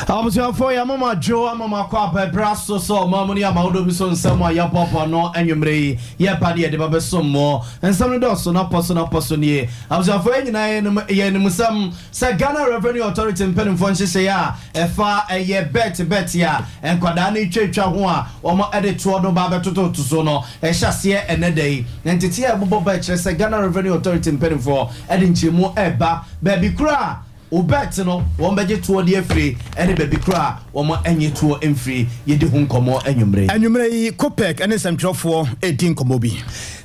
Abusuafoɔ, yɛ mama dwo ama ma akɔ abɛbrɛ so sɛ ɔma mu ne amawodo bi so nsɛm a yɛboaboa no anwummerɛ yi, yɛba ne yɛde ba bɛsom mo. Nsɛm no dɔɔso na pɔ so na pɔ so nie. Abusuafoɔ, yɛn nyinaa yɛnim sɛm sɛ Ghana Revenue Authority mpanimfoɔ nhyehyɛeɛ a ɛfa ɛyɛ bet bet a nkwadaa no twatwa ho a wɔn de toɔ no ba bɛtototo so no, ɛhyɛ aseɛ ɛnɛ da yi. Na ntete a ɛbobɔ ba kyerɛ sɛ Ghana Revenue Authority mpanimfoɔ de nkyɛmu ɛba baabi koraa o, bet no wɔn bɛgye toɔ de afiri ɛne baabi koraa wɔn nye toɔ mfiri. Yɛdi ho nkɔmmɔ anwummerɛ. Anwummerɛ yi, COPEC ne nsɛmtwerɛfoɔ ɛdi nkɔmmɔ bi.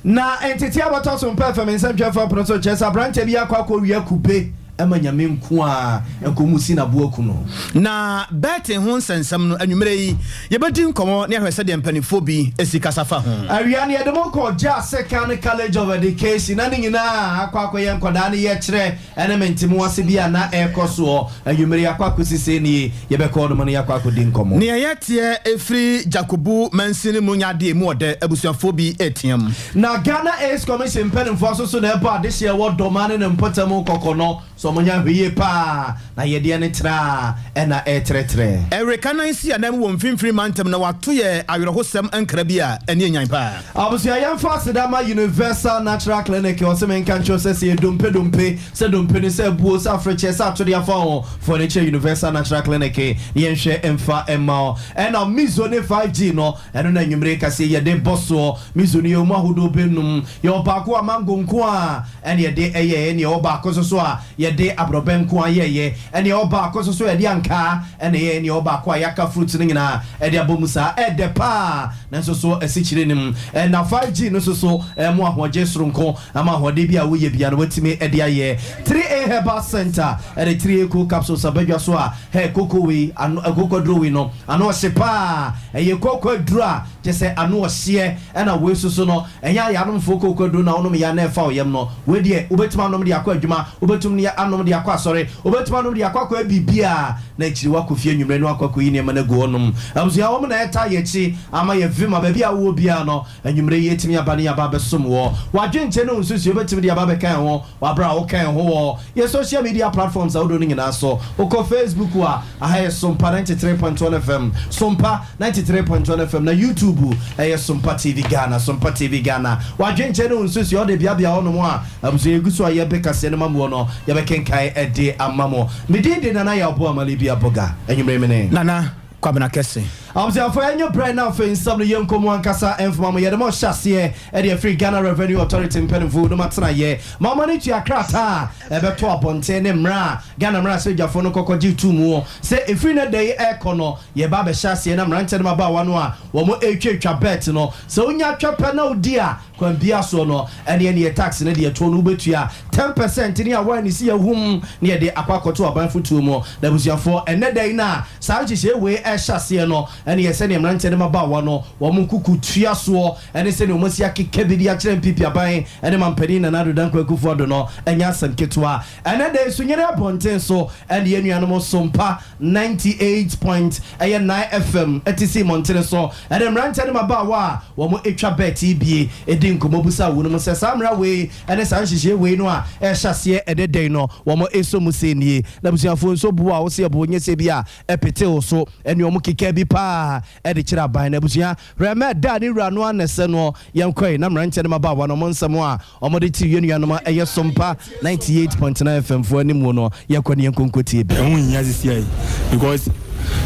Na ntete abɔtɔ so mpɛ fam nsɛmtwerɛfoɔ pono so kyerɛ sɛ aberanteɛ bi akɔ akɔwia kube ɛma Nyame nko a nkɔmu si naboa ku no. Na betting ho nsɛnsɛm no, anwummerɛ yi yɛbɛdi nkɔmmɔ ne ahwɛ sɛdeɛ mpanimfoɔ bi asi kasa fa ho. Awia no, yɛde mo kɔ Gya Sekan College of Education na ne nyinaa akɔ akɔyɛ nkɔdaa no yɛkyerɛ ɛne mentemu ase bi a na ɛrekɔ soɔ. Anwummerɛ yɛakɔ akɔsi sɛ nie, yɛbɛkɔ nom no, yɛakɔ akɔdi nkɔmmɔ. Nea yɛteɛ ɛfiri Jacobu mansini mu nyadeɛ mu ɔdɛ, abusuafoɔ bi ɛteam. Na Ghana AIDS Commission mpanimfoɔ nso so na ɛbɔ adehyeɛ wɔ Dɔma ne ne mpɔtam kɔkɔ no sɛ ɔmo hwɛ yie paa na yɛdeɛ ne tra ɛna ɛtrɛtrɛ. Ɛreka nan si anam wɔ Mfimfini Mantam na wato yɛ awerɛhosɛm nkra bi a ɛne anyan paa. Abusua, yɛmfa aseda ma Universal Natural Clinic. Ɔsɛ menka nkyerɛ sɛ yɛ dompe dompe, sɛ dompe no, sɛ buo, sɛ afrekyɛ, sɛ atode afa ho fɔ ne kyerɛ Universal Natural Clinic ne yɛnhwɛ mfa mma wo. Ɛna Mizo ne 5G no, ɛno na anwummere kaseɛ yɛde bɔ soɔ. Mizo no, yɛwɔ mu ahodoɔ bɛnum. Yɛwɔ baako a mango nko a ɛne yɛde ɛyɛ, ɛne yɛwɔ baako nso so a yɛde aborɔbɛ nko a yɛyɛ, ɛne yɛwɔ baako nso so yɛde ankaa ɛne yɛ, ɛne yɛwɔ baako a yɛaka fruit no nyinaa ɛde abɔ mu saa. Ɛdɛ paa nanso so asikyire no mu. Ɛna 5G no nso so ɛmo ahoɔgye soronko ama ahoɔden bi a woyɛ bia no watumi ɛde ayɛ. 3A Herbal Center ɛde 3A Co capsules abadwa so a hɛ koko wei ano, koko aduro wei no ano ɔhye paa. Ɛyɛ koko aduro a kyɛ sɛ ano ɔhyeɛ. Ɛna wei soso no, ɛnyɛ ayɛ anomfoɔ koko aduro na wonom ya na ɛfa wo yam no. Wei deɛ, wobɛtumi anom de akɔ adwuma, wobɛtumi anom de akɔ asɔre, wobɛtumi anom de akɔ akɔ biribiaa na akyiri wakɔ fie anwummerɛ no akɔ akɔyi nneɛma no agu hɔnom. Abusua, wɔm na ɛta yɛkyi ama yɛ vim a baabi a wowɔ biara no, anwummerɛ yi yɛtumi aba ne yɛaba bɛsom wɔ wadwenkyɛ no nsusuo. Wobɛtumi de aba bɛka ho wabrɛ a woka ho wɔ yɛ social media platforms ahodoɔ no nyinaa so. Wokɔ Facebook a, aha yɛ Sompa 93.1 FM, Sompa 93.1 FM, na YouTube ɛyɛ Sompa TV Ghana, Sompa TV Ghana. Wadwenkyɛ no nsusuo ɔde beabea hɔnom a, abusua, yɛgu so a yɛbɛ kaseɛ no ma muɔ no, yɛbɛkenkae ɛde ama mo. Medin de Nana yɛ ɔbo amale bi abɔga. Anwummerɛ mene Nana Kwabena Kɛse. Abusuafo, ɛnyɛ brɛ na afei nsɛm no yɛnkɔ mu ankasa ɛmfoma mo. Yɛde mo hyɛ aseɛ ɛde afiri Ghana Revenue Authority mpanimfoɔ no matena yɛ ma ɔma no tua krataa a ɛbɛto abɔnten ne mmerɛ a Ghana mmara sɛdwafoɔ no kɔkɔ gye tu mu sɛ ɛfiri no da yi ɛrekɔ no, yɛba abɛhyɛ aseɛ na mmeranteɛ no mabaawa no a wɔn ɛretwatwa bet no, sɛ wonya twɛ pɛ na wodi a, kwan bia soɔ no ɛne ɛne tax no deɛ toɔ no wobɛtua 10% ne a wɔn ani si yɛhum ne yɛde akɔ akɔto aban fotuo mu. Na abusuafoɔ, ɛnɛ da yi na saa nhyehyɛ wei ɛhyɛ aseɛ no, ɛne yɛ sɛdeɛ mmeranteɛ no mabaawa no wɔn kuku tua soɔ ɛne sɛdeɛ wɔn asi akeka bi de akyerɛ NPP aban ɛne mampanin Nana Addo Dankwa Akufo Addo no, ɛnyɛ asɛm ketewa. Ɛnɛ da yi so nyere abɔnten so ɛne yɛn nuanom Sompa 98 point ɛyɛ 9 FM ɛte si mmɔntene so ɛne mmeranteɛ no mabaawa a wɔn atwa bet yi bie ɛdi nkɔmmɔ busa wɔn mu sɛ saa mmara wei ɛne saa nhyehyɛ wei no a ɛhyɛ aseɛ ɛdɛ dɛn no wɔn ɛsɔ mu sɛ nie. Na abusuafoɔ nso bu a wɔsi ɛbo nyɛ sɛ bi a ɛpete wo so ɛne wɔn keka bi paa ɛde kyerɛ aban. Na abusua, rɛmɛ da ne wura no anɛsɛ no, yɛnkɔe na mmeranteɛ no mabaawa no ɔmo nsɛm a ɔmode te yɛn nuanom a ɛyɛ Sompa 98.9 FM foɔ anim no, yɛnkɔ ne yɛnkɔnkɔ tie bi. Ɛho nhia sisi ayi because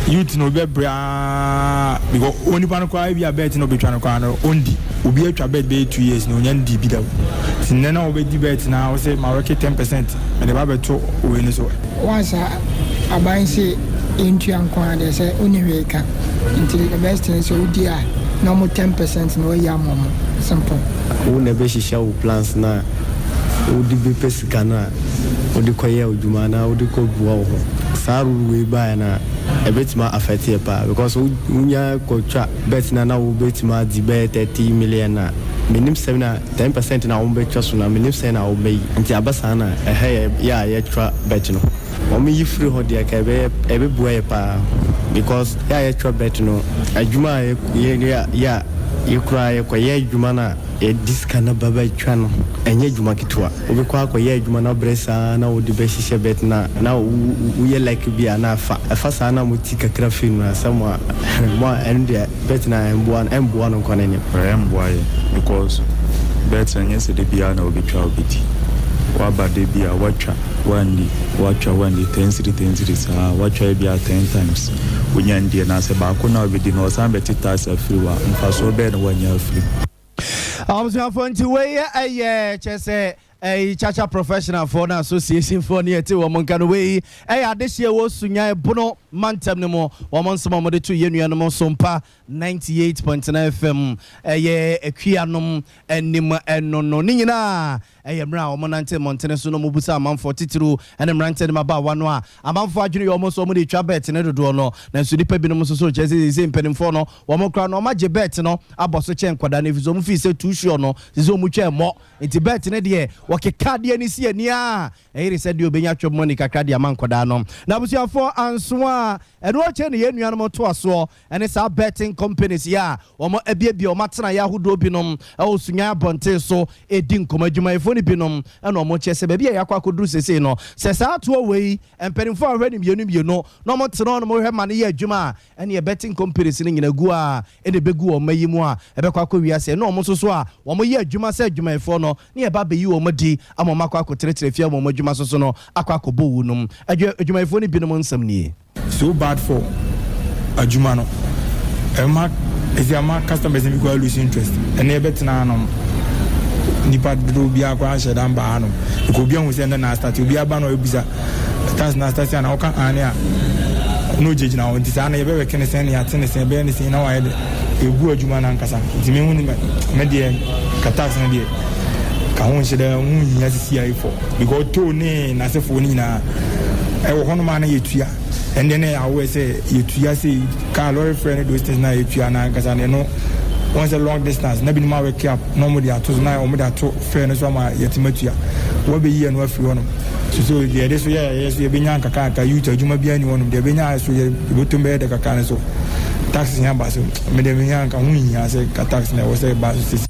youth no obi bɛbrɛ aa because onipa no koraa ebi a bet no obetwa no koraa no, ondi. Obi atwa bet bɛyɛ 2 years na onya ndi bi da ti nnɛ na obedi bet na ɔsɛ ma wɔke 10% ɛde ba bɛto wei no so. Once a aban se yɛntua nko a deɛ sɛ wonni hwee ka, nti the best thing sɛ wodi a na ɔmo 10% na wɔayi ama ɔmo, simple. Wo na ɛbɛhyehyɛ wo plans na wode bɛpɛ sika no a wode kɔyɛ adwuma na wode kɔbua wo ho. Saa rule wei baeɛ no a, ɛbɛtumi affect yɛ paa because wonya kɔtwa bet na na wobɛtumi adi bɛyɛ 30 million a, menim sɛm na 10% na wɔbɛtwa so na menim sɛn na wɔbɛyi. Nti aba saa na ɛhɛ yɛ yɛ a yɛtwa bet no, wɔn yi firi hɔ deɛ ka ɛbɛyɛ ɛbɛbua yɛ paa because yɛ a yɛtwa bet no, adwuma a yɛ yɛ yɛ a yɛkura yɛkɔyɛ adwuma no a. Yɛde sika no ba bɛtwa no, ɛnyɛ adwuma ketewa. Wobɛkɔ akɔyɛ adwuma na wobrɛ saa na wode bɛhyehyɛ bet no a, na woyɛ like bi a na afa. Ɛfa saa na moti kakra firi no asɛm a, mo a ɛno deɛ bet no ɛmboa no, ɛmboa no nkɔ n'anim. Ɛmboa yɛn because bet no ɛnyɛ sɛ da biara na wobɛtwa a wobɛdi. Woaba da bi a woatwa woanni, woatwa woanni, ten cedi ten cedi saa, woatwa ebia ten times wonya nni anaasɛ baako no a wobɛdi no wɔsan bɛte tax afiri hɔ a, mfasoɔ bɛn na woanya afiri mu? Abusuafoɔ nti wei yɛ kyɛ sɛ ɛyi Chacha professional foɔ no association foɔ ne yɛte wɔn nka no. Wei ɛyɛ adehyeɛ wɔ Sunyan Bono mantam no mu, wɔn nsɛm a wɔde to yɛn nuanom Sompa 98.9 FM ɛyɛ akuanom anim ɛno no ne nyinaa ɛyɛ mmerɛ a wɔnante mmɔntene so na wɔbusa amanfoɔ, titiriw ne mmeranteɛ ne mmabaawa no a amanfoɔ adwene yɛ wɔn sɛ wɔde retwa bet no dodoɔ no. Nanso nnipa binom nso so kyerɛ sɛ seesei mpanimfoɔ no wɔn koraa no wɔagye bet no abɔ so kyɛn nkwadaa no, ɛfiri sɛ wɔn fii sɛ too sure no sɛ sɛ wɔtwa mmɔ nti bet no deɛ wɔkeka adeɛ no si ani a ɛyere sɛ deɛ ɔbɛnya twɛ money kakra de ama nkwadaa no. Na abusuafoɔ anso a ɛno akyɛ ne yɛn nuanom toa soɔ ɛne saa betting companies yi a wɔn abiebie wɔn atenaeɛ ahodoɔ binom ɛwɔ Sunyan abɔnten so ɛdi nkɔmɔ. Adwumayɛfoɔ no binom ɛna wɔn kyerɛ sɛ baabi a yɛakɔ akɔduru sesei no, sɛ saa atoɔ wei mpanimfoɔ a wɔhwɛ no mmienu mmienu na wɔn tena hɔ na wɔhwɛ ma no yɛ adwuma a, ɛne betting companies no nyina gu a ɛna ɛbɛgu wɔn mma yi mu a ɛbɛkɔ akɔ wiase, ɛna wɔn nso so a wɔn yɛ adwuma sɛ adwumayɛfoɔ no ne yɛba abɛyi wɔn adi ama wɔn akɔ akɔtenatena fie ama wɔn adwuma so so no akɔ akɔbɔ wu nom. Adwumayɛfoɔ no binom nsɛm nie. So bad for adwuma no, ɛma ɛsi ama customers bi kɔ lose interest. Ɛnna yɛbɛtena hanom, nipa dodoɔ biara koraa nhyɛ dan ba hanom because obi ahu sɛ ɛnɛ na astart. Obi aba na ɔbisa tax na astart ana ɔka ane a na ogyinagyina hɔ. Nti saa na yɛbɛwɛke ne sɛn ne yɛate ne sɛn ɛbɛyɛ ne sɛn na wayɛ de egu adwuma no ankasa. Nti mehu ne me deɛ, ka tax no deɛ ka ho nhyɛ dɛ ho nhia sisi ayi fɔ because toll ne n'asefoɔ no nyinaa ɛwɔ hɔnom a na yɛtua. Ɛnde ne awɔ sɛ yɛtua sɛ car lorry fare ne those things na yɛtua na ankasa ne no wɔn sɛ long distance na binom awɛke up na wɔn de ato so na wɔn de ato fare no so ama yɛtumi atua. Wɔbɛyi ɛno afiri hɔnom so so deɛ yɛde so yɛ yɛ so yɛbɛnya nkakrankra. Youth adwuma biara ni hɔnom deɛ yɛbɛnya so yɛ yɛbɛtum bɛyɛ dɛ kakra no so tax yɛn aba so. Mede menya nka ho nhia sɛ ka tax na ɛwɔ sɛ ɛba so sisi.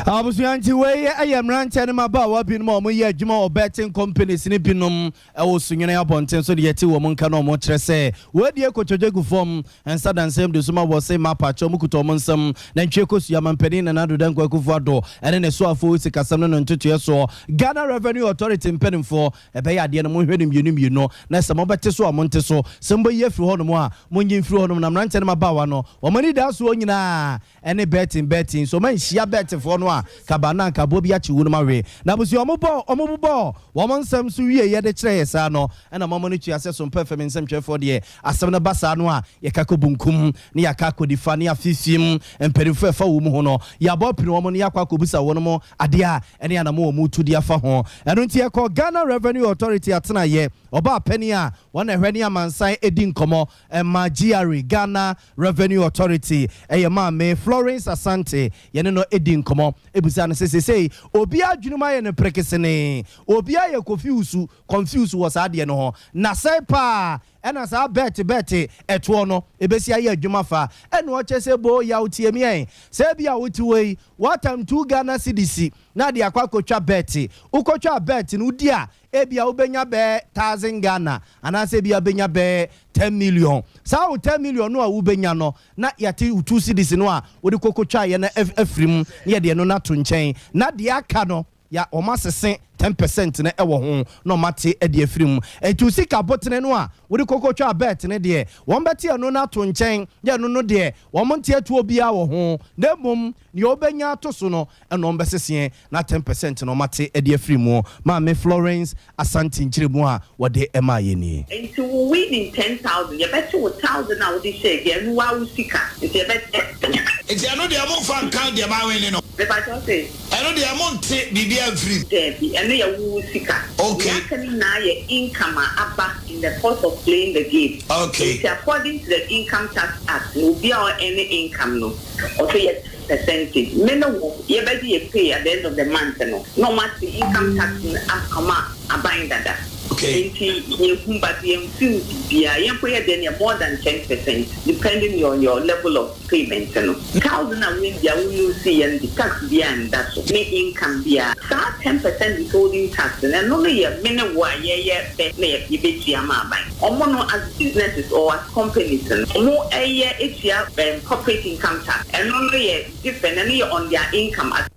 Abusua, nti wei yɛ mmeranteɛ ne mmabaawa binom a wɔyɛ adwuma wɔ betting companies ne binom ɛwɔ Sunyani abɔnten so de yɛte wɔn nka na wɔn kyerɛ sɛ wɔadie kotodwe gu fam nsa dansɛm de so ma wɔ se ma apakyɛ wɔn kuta wɔn nsam na ntwie kosua mampanin Nana Addo Dankwa Akufo Addo ɛne ne soafoɔ sikasɛm no no ntotoeɛ soɔ Ghana Revenue Authority mpanimfoɔ, ɛbɛyɛ adeɛ no monhwɛ no mmienu mmienu na sɛ mobɛte so a monte so, sɛ mobɛyi afiri hɔnom a monyi mfiri hɔnom. Na mmeranteɛ ne mmabaawa no wɔn ani da soɔ nyinaa ɛne betting betting so ɔma nhyia betfoɔ no a kaba na nkaboɔ bi akye wo no ma we. Na abusua, ɔmo bɔ ɔmo bobɔ wɔn nsɛm so wie yɛde kyerɛ yɛ saa no ɛna mɔmɔ no tua sɛ so mpɛ fam nsɛmtwerɛfoɔ deɛ asɛm no ba saa no a yɛka kɔ bunkum ne yɛaka akɔdifa ne afifim mpanimfoɔ ɛfa wɔ mu ho no yɛabɔ pini wɔn no yɛakɔ akɔbusa wɔn mo adeɛ a ɛne anamo wɔn mu tu de afa ho. Ɛno nti yɛkɔ Ghana Revenue Authority atenaeɛ. Ɔbaa panin a wɔn na ɛhwɛ ne amansan edi nkɔmɔ ɛma GRA, Ghana Revenue Authority, ɛyɛ maame Florence Asante. Yɛne no edi nkɔmɔ ebusa no sɛ sesei obi adwene mu ayɛ no perekesene, obi ayɛ confuse confuse wɔ saa adeɛ no ho na sɛn paa ɛna saa bet bet ɛtoɔ no ebesi ayɛ adwuma fa. Ɛna ɔkyɛ sɛ bo yaw tie miɛn sɛ ebi a wote wɔ yi watam 2 Ghana cedis na de akɔ akɔtwa bet. Wokɔtwa bet no wodi a ebi a wobɛnya bɛɛ 1,000 Ghana anaasɛ ebi a wobɛnya bɛɛ 10 million. Saa wo 10 million no a wobɛnya no na yɛate wo 2 cedis no a wode kɔkɔtwa yɛ no afiri mu na yɛde ɛno no ato nkyɛn na deɛ aka no ya wɔn asese 10% no ɛwɔ ho na wɔn ate ɛde afiri mu. Nti sika abotene no a wode kɔkɔtwa bet no deɛ, wɔn bɛte ɛno no ato nkyɛn yɛ ɛno no deɛ wɔn nte atuo biara wɔ ho, na mmom nea wɔbɛnya ato so no ɛna wɔn bɛseseɛ na 10% no wɔn ate ɛde afiri mu. Maame Florence Asante nkyerɛ mu a wɔde ɛmaa yɛ nie. Nti wo winning 10,000, yɛbɛte wo 1,000 a wode hyɛ deɛ ɛno wa wo sika nti yɛbɛte. Nti ɛno deɛ momfa nka deɛ ma wene no? Mepakyɛw sɛ? Ɛno deɛ monte biribi amfiri mu? Daabi, ɛno yɛ wo sika. Nea aka no nyinaa yɛ income a aba in the course of playing the game. Nti according to the Income Tax Act no, obi a ɔearn income no, ɔsɛ yɛ percentage. Me ne wo yɛbɛgye yɛ pay at the end of the month no na ɔmo ate income tax no akama aban dada. Okay. Nti yɛhu but yɛn feel biribiara. Yɛn mpo yɛ deɛ no yɛ more than 10% depending on your level of payment no. 1,000 a wondi a wo lose yɛ no de tax biara nda so ne income biara. Saa 10% withholding tax no, ɛno no yɛ me ne wo a yɛyɛ bɛ na yɛbɛtua ama aban. Ɔmo no as businesses or as companies no, ɔmo ɛyɛ tua corporate income tax. Ɛno no yɛ different, ɛno yɛ on their income as.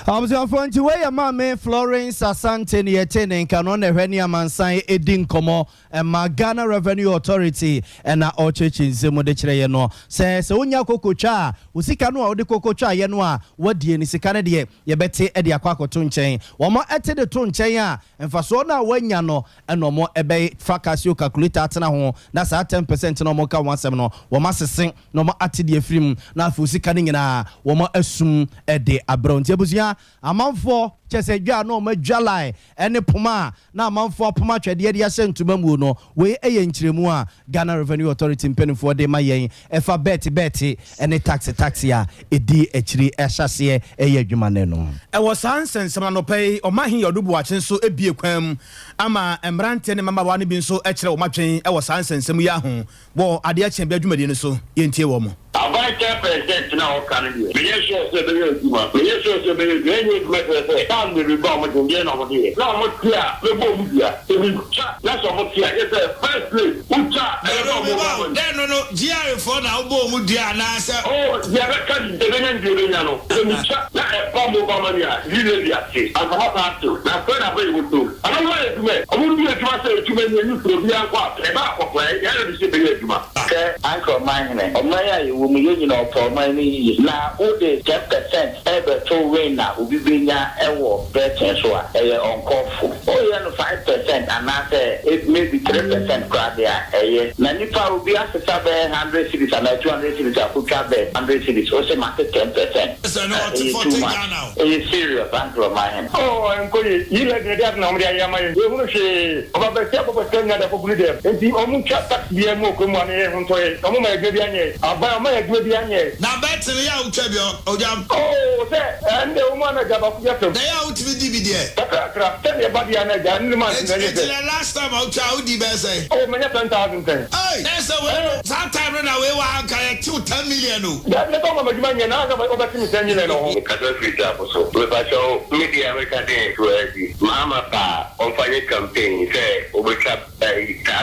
Abusuafoɔ, nti wei yɛ Maame Florence Asante ne yɛte ne nka no na ɛhwɛ ne amansan ɛdi nkɔmmɔ ɛma Ghana Revenue Authority, ɛna ɔkyerɛkyerɛ nsɛm de kyerɛ yɛ no sɛ wonya kokotwa a, wo sika no a wode kokotwa yɛ no a wadie ne sika no deɛ, yɛbɛte de akɔ akɔto nkyɛn. Wɔn ɛte de to nkyɛn a, mfasoɔ no a woanya no ɛna ɔmo ɛbɛfa Casio calculator atena ho na saa 10% na ɔmo ka wɔn asɛm no, wɔn asese na ɔmo ate deɛ firi mu, na afei sika no nyinaa wɔn asum ɛde abrɛw. Nti abusua, amanfoɔ kyɛ sɛ dwa na ɔmo adwa line ɛne poma a na amanfoɔ apoma atwɛdeɛ de ahyɛ ntoma mu no, wei ɛyɛ nkyerɛmu a Ghana Revenue Authority mpanimfoɔ de ma yɛn ɛfa bet bet ɛne tax tax a ɛdi akyiri ɛhyɛ aseɛ ɛyɛ adwuma no no. Ɛwɔ saa nsɛnsɛm anɔpa yi, Ɔmahen Yɛdo Boakye nso ebie kwan mu ama mmeranteɛ ne mmabaawa no bi nso kyerɛ wɔn atwɛn ɛwɔ saa nsɛnsɛm yi aho wɔ adeɛ kyɛn bi adwumadie no so. Yɛntie wɔ mo. Aban 10% na ɔka no deɛ, meyɛ sure sɛ ɛbɛyɛ adwuma. Meyɛ sure sɛ ɛbɛyɛ adwuma. Ɛnyɛ adwuma kyerɛ sɛ time bebree ba ɔmo de deɛ na ɔmo de yɛ na ɔmo te a, mɛbɔ ɔmo dua ebi twa na sɛ ɔmo te a yɛ sɛ first place wotwa ɛyɛ sɛ ɔmo bɔ. Dɛn no GRA foɔ na wobɔ ɔmo dua anaasɛ? Ɔ deɛ bɛka deɛ bɛnya deɛ bɛnya no sɛ metwa na ɛba mobile money a, yile bi ate ankama saa atew na afɛ na afɛ yɛ wɔtom ana wɔn ayɛ adwuma yɛ ɔmo bi adwuma sɛ adwuma ni ɛni soro bi ankɔ a ɛba akɔkora yɛ yɛrɛ bi sɛ bɛyɛ adwuma. Sɛ anka ɔman hene, ɔman a yɛwɔ mu, yɛn nyina ɔpɛ ɔman no yie, na wode 10% ɛbɛto win na obi bɛnya ɛwɔ betting so a, ɛyɛ ɔnkɔfo. Woyɛ no 5% anaasɛ maybe 3% koraa deɛ a, ɛyɛ na nipa obi asesa bɛyɛ 100 cedis anaa 200 cedis akotwa bɛ 100 cedis, wosɛ mate 10%. Sɛ no ɔte ɛyɛ 40 too much. Ghana o. Ɛyɛ serious, anka ɔman hene. Ɔ nkɔ ye yi lɛ deɛ de na ɔmo de ayɛ ama yɛ ehunu hwee ɔba bɛsi abɔbɔ sika nyina de akɔgulu dɛm nti ɔmo twa tax bi mu okuro mu a ne yɛ ho ntɔ yɛ. Ɔmo ma adwuma bi anyɛ, aban ɔmo ma adwuma bi anyɛ. Na bet no yɛ a wotwa bi ɔgyam? Oo, sɛ ɛnde ɔmo anagya baako bi atɛm. Na yɛ a wotumi di bi deɛ? Kakrakra sɛdeɛ ɛba deɛ anagya ne ma ntina yɛ Eti sɛ. na last time a wotwa a, wodi bɛɛ sɛ? Ɔ manya 10,000 tɛn. Ɛy, na sɛ wei no saa time no na wei wɔ anka yɛtew 10 million o. Dabi, ne sɛ ɔma adwuma nyɛ na anka ɔbɛte me 10 million ho. Kasa firi Taafo so. Mepakyɛw, me deɛ meka dɛ tuasi Mahama pa a ɔmfa nyɛ campaign sɛ wobɛtwa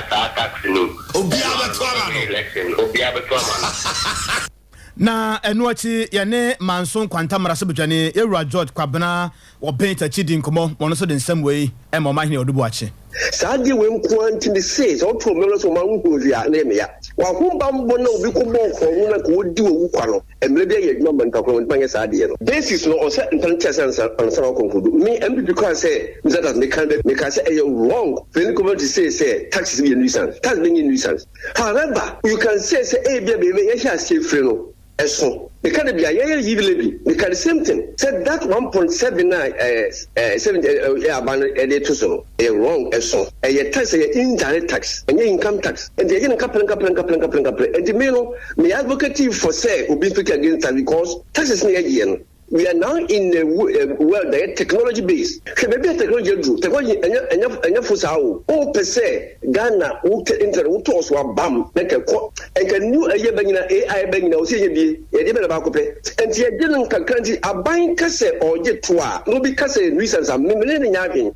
saa tax no. Obiara bɛto ama no. Election obiara bɛto ama no. Na ɛno akyi, yɛne Manso Nkwanta mmarahyɛbadwani yɛwura George Kwabena Wɔbɛn Takyi di nkɔmmɔ. Wɔno nso de nsɛm wei ɛma Ɔmahene Ɔdo Boakye. Saa adeɛ wei nko ara nti ne se sɛ woto mmerɛ sɛ ɔma wohu hwee a, na yɛ meya wahobammɔ na obi kɔbɔ nkorɔno na nka wɔdi wawu kwa no mmerɛ bi ayɛ adwuma ma nipa korɔ ntoma nyɛ saa adeɛ no basis no ɔsɛ nta no kyerɛ sɛ ansa na wakɔ nkodu me MPP koraa sɛ Mr. Tas meka bɛ meka sɛ ɛyɛ wrong for any government to say sɛ taxes bi yɛ nuisance. Tax bi nyɛ nuisance. However, you can say sɛ ebia baabi a yɛhyɛ aseɛ firi no ɛso meka de bia yɛyɛ yi levy, meka the same thing sɛ that 1.7 a ɛɛ ɛɛ 7 ɛɛ aba no ɛde to so no ɛyɛ wrong. Ɛso ɛyɛ tax, ɛyɛ indirect tax, ɛnyɛ income tax, nti ɛyɛ no nkaprɛ nkaprɛ nkaprɛ nkaprɛ nkaprɛ. Nti me no me advocate for sɛ obi speak against tax because taxes no yɛ no, we are now in a world that technology based. Hwɛ baabi a technology aduru. Technology ɛnyɛ fo saa o. O pɛ sɛ Ghana wo tɛ internet wo tɔɔ so abam na nkɛ kɔ nka new ɛyɛ bɛ nyina AI bɛ nyina o si yɛ bie yɛde bɛ na baako pɛ nti yɛgye no nkakra. Nti aban kasɛ ɔgye to a na obi kasɛ nuisance a, mmemme ne nya adwene.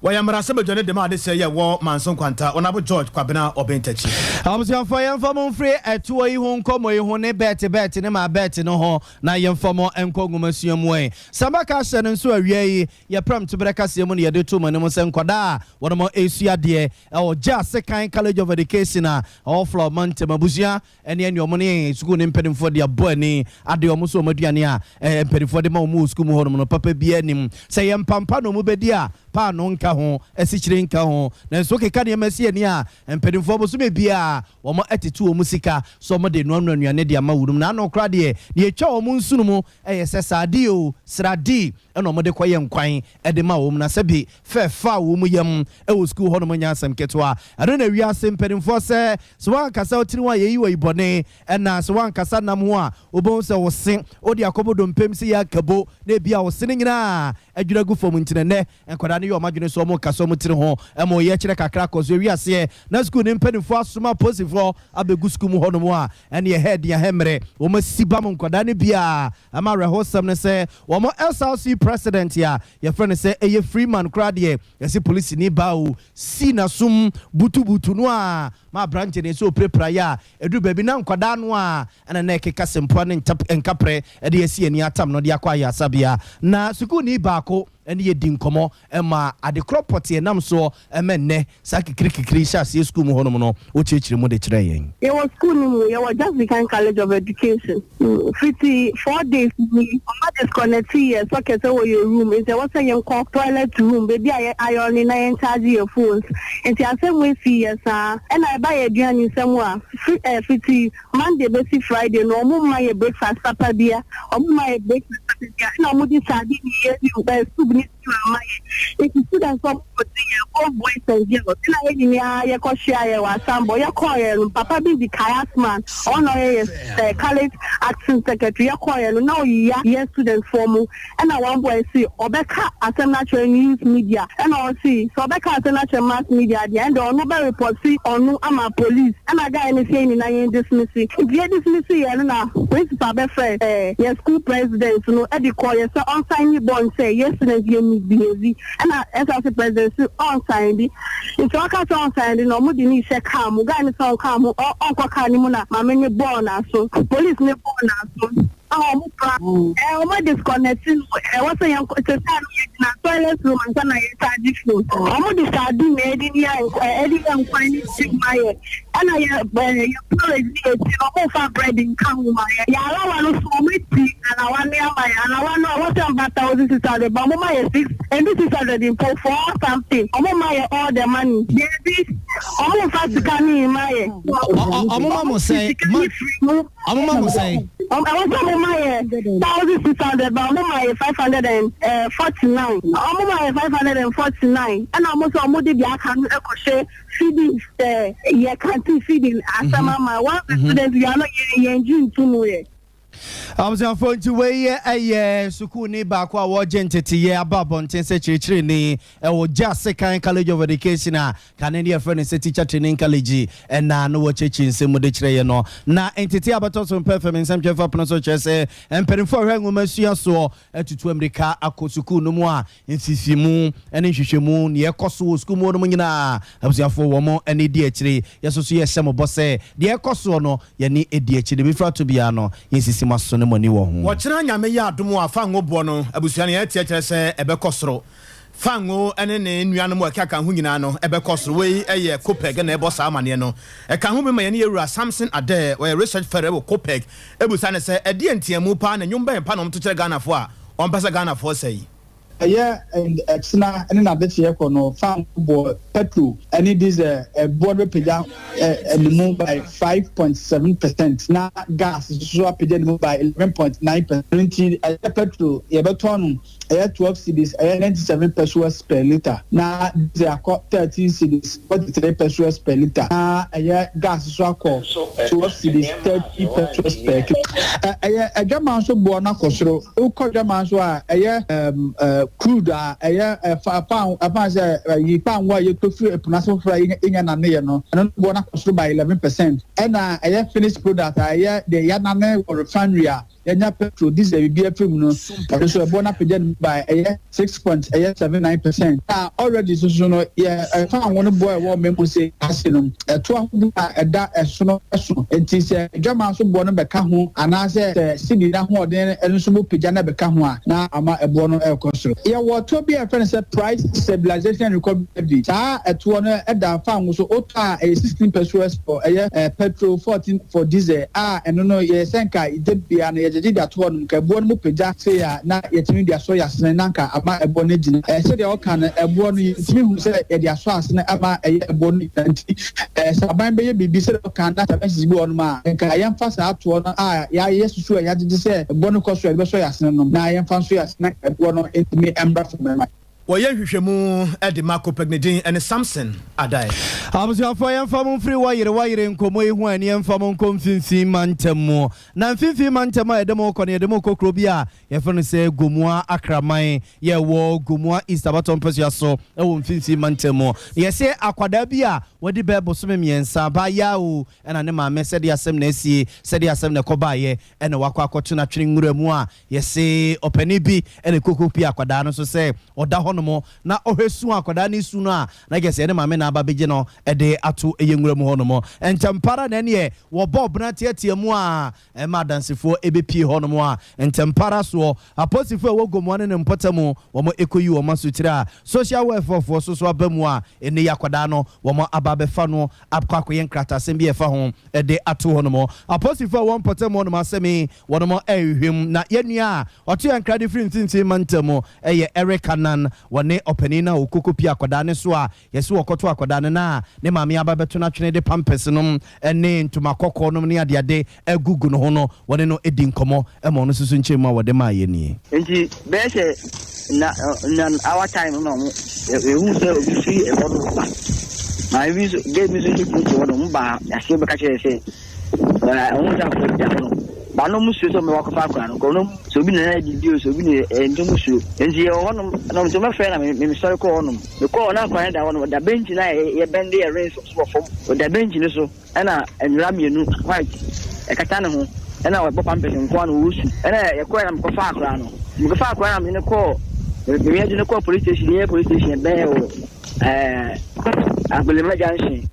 Wɔyɛ mmarahyɛbadwani de ma ade sɛ yɛ wɔ Manso Nkwanta, Ɔnabo George Kwabena Ɔbɛn Takyi. Abusuafoɔ, yɛmfa mo mfiri ɛtoɔ yi ho nkɔmmɔ yi ho ne bet bet ne ma bet no ho na yɛmfa mo nkɔ nwomasua mu. Ɛ sambaka hyɛ no nso awia yi, yɛprɛm toberɛ kaseɛ mu no yɛde to mo anim sɛ nkɔdaa a wɔnom ɛsua adeɛ ɛwɔ gye asekan College of Education a ɛwɔ Flɔ mantam, abusua, ɛne ɔmo ne sukuu ne mpanimfoɔ de abɔ ani ade ɔmo so ɔmo aduane a mpanimfoɔ de ma ɔmo wɔ sukuu mu hɔnom no, papa bi anim sɛ yɛ mpampa na ɔmo bɛdi a, paano nka ho, asikyire nka ho, nanso keka nneɛma si ani a mpanimfoɔ bosome biara wɔn atete wɔn sika so wɔn de noanoa nnuane de ama wɔn mu. Na ano kora deɛ, deɛ etwa wɔn nsono mu ɛyɛ sɛ saadi o sradi ɛna wɔn de kɔyɛ nkwan ɛde ma wɔn, na sɛbi fɛɛfa a wɔn yam ɛwɔ sukuu hɔnom nyɛ asɛm ketewa. Ɛno na wiase mpanimfoɔ sɛ wɔankasa wotiri ho a yɛyi wɔ ibɔne, ɛna sɛ wɔankasa nam ho a, wobɛhu sɛ wo se wode akɔbɔ dompem sɛ yɛ akabo na ebi a wo se no nyinaa. adwiri agu fam nti na nnɛ nkwadaa no yɛ wɔn adwene sɛ wɔrekasa wɔn tiri ho ma ɔyɛkyerɛ kakra kɔ so. Ewi aseɛ na sukuu no mpanimfoɔ asoma apolisifoɔ abɛgu sukuu mu hɔnom a ɛne ɛhɛ den ahɛ mmerɛ wɔn asi bam nkwadaa no bi a ɛma awerɛhosɛm ne sɛ wɔn SRC president a yɛfrɛ no sɛ ɛyɛ Freeman koraa deɛ yɛse polisini baa o sii n'asom butubutu no a ma aberanteɛ no sɛ ɔpirapiraeɛ a ɛduru baabi na nkwadaa no a ɛna na ɛkeka sempoa ne nkaprɛ de asi ani atam no de akɔ ayaresabea. Na sukuuni baako ne yɛ di nkɔmmɔ ma adekorɔ pɔtee ɛnam soɔ ma nnɛ saa kikirikikiri yi hyɛ aseɛ sukuu mu hɔnom no, wokyerɛkyerɛ mu de kyerɛɛ yɛn. Yɛwɔ sukuu no mu, yɛwɔ Jasikan College of Education. Fiti 4 days ni, ɔma disconnect yɛ socket wɔ yɛ room, nti ɛwɔ sɛ yɛnkɔ toilet room, baabi a yɛ iron na yɛn charge yɛ phones. Nti asɛm wei si yɛ saa. Ɛna ɛba yɛ aduane nsɛm a, fiti Monday bɛsi Friday no, ɔmo mma yɛ breakfast papa bia, ɔmo mma yɛ breakfast papa bia, ɛna ɔmo de sardine yɛ soup ne stew ama yɛ. Nti students ɔmo kɔ ti yɛ both boys and girls. Ɛna yɛ nyinaa yɛkɔ hyia yɛ wɔ asambɔ. Yɛkɔɔ yɛ no, papa bi di Kayasman, ɔno ɔyɛ yɛ college acting secretary. Yɛkɔɔ yɛ no na ɔyiya yɛ students foɔ mu, ɛna one boy si ɔbɛka asɛm no akyerɛ news media, ɛna ɔsi sɛ ɔbɛka asɛm no akyerɛ mass media deɛ, ɛnna ɔno bɛ report si ɔno ama police. Ɛna guy no sɛ nyinaa yɛn dismiss. Nti yɛ dismiss yɛ no na principal bɛfrɛ yɛ school president no ɛde kɔ yɛ sɛ ɔnsign ne bond sɛ yɛ student yɛ misbehave, ɛna SRC president si ɔnsign bi. Nti ɔka sɛ ɔnsign bi na ɔmo de ne hyɛ kaa mu. Guy no sɛ ɔnkaa mu, ɔnkɔ kaa ne mu, na maame ne bɔɔl n'aso, police ne bɔɔl n'aso a ɔmo pra ɔmo disconnect no. Ɛwɔ sɛ yɛn sɛ saa no yɛ gyina toilet room ansa na yɛ charge phone. Ɔmo de sardine na ɛde yɛ ɛde yɛ nkwan ne stew ma yɛ, ɛna yɛ porridge ne yɛ ti no, ɔmo fa bread nka ho ma yɛ. Yɛ alawa no so, ɔmo ti alawa ne ama yɛ. Alawa no ɔwɔ sɛ mba 1,600 ba, ɔmo ma yɛ six ɛndu 600 mpo, four something. Ɔmo ma yɛ all the money deebi, ɔmo nfa sika ne ma yɛ. Ɔmo ma mo sɛn? Ɔmo ma mo sɛn? Ɛwɔ sɛ ɔmo ma yɛ 1,600 ba, ɔmo ma yɛ 549. Ɔmo ma yɛ 549, ɛna ɔmo sɛ ɔmo de deɛ aka no ɛkɔhyɛ feeding yɛ canteen feeding asɛm ama one student yɛ ano yɛ yɛn gyi ntum yɛ. Abusuafoɔ, nti wei yɛ ɛyɛ sukuuni baako a wɔregye nteteyɛ aba abɔnten sɛ kyerɛkyerɛni ɛwɔ Jasikan College of Education a kane ne yɛfrɛ no sɛ Teacher Training College, ɛna no wɔkyerɛkyerɛ nsɛm mu de kyerɛ yɛ no. Na ntete a bɛtɔ so mpɛ fam nsɛm twɛfa pono so kyerɛ sɛ mpanimfoɔ a hwɛ nwoma sua soɔ atutu amirika akɔ sukuu no mu a mfifimu ne nhwehwɛmu neɛ ɛkɔ so wɔ sukuu mu no mu nyinaa, abusuafoɔ wɔn ani di akyire. Yɛso so yɛhyɛ mo bɔ sɛ deɛ ɛkɔ soɔ no yɛne di akyire bɛfiri ato biara no yɛnsisi mo aso ne mo ani wɔ ho. Wɔkyerɛ Nyame yɛ adom a, fango boɔ no, abusua no yɛteɛ kyerɛ sɛ ɛbɛkɔ soro. Fango ne ne nuanom a ɛkeka ho nyinaa no ɛbɛkɔ soro. Wei ɛyɛ COPEC na ɛbɔ saa amanneɛ no. Ɛka ho bi ma yɛne yɛwura Samson Adɛ, wɔyɛ research fellow wɔ COPEC, ɛbusa ne sɛ ɛdeɛ nteamu paa na nnwom bɛn pa na ɔmto kyerɛ Ghanafoɔ a ɔmpɛ sɛ Ghanafoɔ sɛi. Ɛyɛ ɛkyena ne n'adekyeɛ kɔ no, fan boɔ, petrol ɛne diesel ɛboɔ no bɛpagya ne mu by 5.7%, na gas nso apagya ne mu by 11.9%. Nti ɛyɛ petrol yɛbɛtɔn no ɛyɛ 12 cedis ɛyɛ 97 pesewas per litre, na diesel akɔ 13 cedis 43 pesewas per litre, na ɛyɛ gas nso akɔ 12 cedis 30 pesewas per kilo. Ɛyɛ adwaman nso boɔ no akɔ soro. Wokɔ adwaman nso a, ɛyɛ crude a ɛyɛ ɛfa pan ɛfa sɛ ɛyi pan a yɛtɔ firi ɛpono ase foforɔ a yɛnya nane yɛ no, ɛno no boɔ no akɔ soro by 11%. Ɛna ɛyɛ finished product a ɛyɛ deɛ yɛanane wɔ refinery a yɛnya petrol, diesel, biribi afiri mu no, ɛno nso ɛboɔ no apagya no by ɛyɛ six point ɛyɛ 79%. Na already soso no yɛ ɛfa anwo no boɔ ɛwɔ ɔmɛ mu se ase no, ɛto ahodoɔ a ɛda ɛso no ɛso. Nti sɛ dwama nso boɔ no bɛka ho anaasɛ sɛ sidi n'ahoɔden ɛno nso mo pagya no bɛka ho a, na ama ɛboɔ no ɛrekɔ soro. Yɛwɔ ɛtoɔ bi a yɛfrɛ no sɛ Price Stabilization and Recovery Levy. Saa ɛtoɔ no ɛda fa anwo so. Wotɔ a, ɛyɛ 16 pesewas for ɛyɛ petrol, 14 for diesel. A ɛno no yɛ sɛ nka de bia no yɛgyegye de ato hɔ nom nka ɛboɔ no mu pagya sei a, na yɛtumi de asɔ yɛ asene na nka ama ɛboɔ no gyina. Sɛdeɛ ɔka no, ɛboɔ no yɛtumi hu sɛ yɛde asɔ asene ama ɛyɛ ɛboɔ no gyina. Nti sɛ aban bɛyɛ biribi sɛdeɛ ɔka na interventions bi wɔ nom a, nka yɛmfa saa atoɔ no a yɛayɛ susu a yɛagyegye sɛ ɛboɔ no kɔ so a yɛde bɛsɔ yɛ asene no na yɛmfa nso yɛ asene, ɛboɔ no ntumi mmra fam ɛma. Wɔyɛ nhwehwɛmu de ma Copec ne din ne Samson Addae. Abusuafoɔ yɛmfa mo mfiri wɔyere wɔyere nkɔmmɔ yi ho ani yɛmfa mo nkɔ mfimfini mantam mu. Na mfimfini mantam a yɛde mo rekɔ no yɛde mo rekɔ kuro bi a yɛfrɛ no sɛ Gomoa Akraman. Yɛwɔ Gomoa East abatoɔ mpasua so wɔ mfimfini mantam mu. Na yɛse akwadaa bi a wadi bɛyɛ bosome mmiɛnsa, abaayaa o, ɛna ne maame sɛdeɛ asɛm na asie, sɛdeɛ asɛm na ɛkɔbaeɛ, ɛna wakɔ akɔto no atwene nwura mu a Yɛse ɔpanin bi na ɛkɔkɔ pie akwadaa no so sɛ ɔda hɔ nom na ɔhwɛ su a akwadaa no resu no a, na kyerɛ sɛ ne maame na aba abɛgye no de ato ɛyɛ nwura mu hɔ nom. Ntɛmpa ara na ɛneɛ wɔbɔ ɔbena teatea mu a ɛma adansefoɔ ɛbɛpie hɔ nom a ntɛmpa ara soɔ aposifoɔ a ɛwɔ Gomoa ne ne mpɔtamu wɔn ɛkɔyi wɔn asotire a social welfare foɔ so so aba mu a ɛnnɛ yi akwadaa no wɔn aba abɛfa no akɔ akɔyɛ nkratasɛm bi a ɛfa ho de ato hɔnom. Apolisifo a ɛwɔ mpɔtam hɔnom asɛm yi, wɔnom rehwehwɛ mu. Na yɛn nua a ɔto yɛn nkra de firi Mfimfini Mantam mu yɛ Eric Annan. Wɔne ɔpanin no a ɔkɔkɔpie akwadaa no so a yɛse wɔkɔto akwadaa no na ne maame aba bɛto no atwene de pampers nom ne ntoma kɔkɔɔ nom ne adeade agugu ne ho no, wɔne no di nkɔmmɔ ma ɔno nso so nkyerɛmu a wɔde maa yɛn nie. Nti bɛyɛ sɛ na na our time no na ɔmo yɛhu sɛ obi firi ɛhɔ no ba. Maame bi nso girl bi nso so te hɔ no ɔmo ba aseɛ bɛka kyerɛ sɛ ɛɛ ɔmo sɛ akora bi da hɔ no. Ba no ɔmo suro sɛ ɔmo bɛkɔ akɔfa akora no kɔ no sɛ obi na ɛyɛ biribi o sɛ obi na ɛɛ nti ɔmo suro. Nti yɛwɔ hɔ nom na ɔmo nti ɔmo bɛfrɛ na me me sɔre kɔɔ hɔ nom. Mekɔɔ hɔ na akora no da hɔ nom ɔda bench no a yɛbɛnde yɛ rinse so wɔ fam ɔda bench no so. Ɛna nwera mienu white ɛkata ne ho ɛna ɔbɔ pampers nkoa na ɔresu ɛna yɛkɔɛ na mekɔfaa akora no mekɔfaa akora na mede no kɔɔ meyɛ de no kɔɔ police station yɛ police station ɛbɛn wɔ ɛɛ Agbolema junction.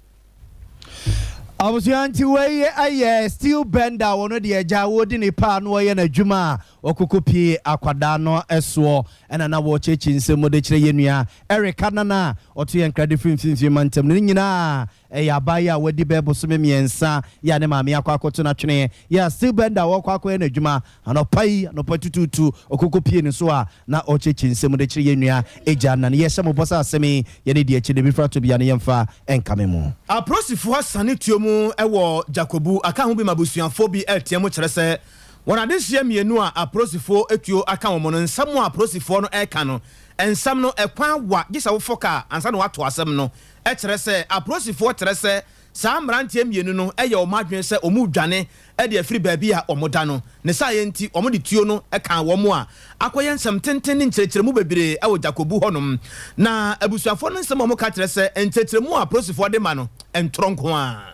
Abusua nti wei yɛ steel bender wɔn deɛ agya wɔdi ne paa na wɔyɛ n'adwuma a wɔkoko pie akwadaa no soɔ ɛna na wɔkyekye nsɛm mu de kyerɛ yɛn nua Eric Anana a ɔto yɛn nkra de firi mfimfini mantam no ne nyinaa Ɛyɛ abaayewa a wadi bɛyɛ bosome mmiɛnsa yi a ne maame akɔ akɔto no atwene yɛ a steel bender a ɔrekɔ akɔyɛ n'adwuma anɔpa yi, anɔpa tutuutu, ɔkɔkɔpie ne so a na ɔrekyekye nsɛm de kyerɛ yɛn nua agya na ne yɛhyɛ mo bɔ sɛ asɛm yi yɛne di akyi na ebi fra to bia no yɛmfa nkame mo. Apolisifoɔ asane tuo mu wɔ Djakobu aka ho bi ma abusuafoɔ bi retea mu kyerɛ sɛ wɔn adehyeɛ mmienu a apolisifoɔ tuo aka wɔn no nsɛm a apolisifoɔ no reka no nsɛm no ɛkwan wa gye sɛ wofɔ kaa ansa na woato asɛm no Ɛkyerɛ sɛ apolisifoɔ kyerɛ sɛ saa mmeranteɛ mmienu no yɛ wɔn adwene sɛ wɔredwane de afiri baabi a wɔda no. Ne saayɛ nti, wɔde tuo no kaa wɔn a akɔyɛ nsɛm tenten ne nkyerɛkyerɛmu bebree wɔ Djakobu hɔnom. Na abusuafoɔ no nsɛm a wɔka kyerɛ sɛ nkyerɛkyerɛmu a apolisifoɔ de ma no, ntorɔ nko ara.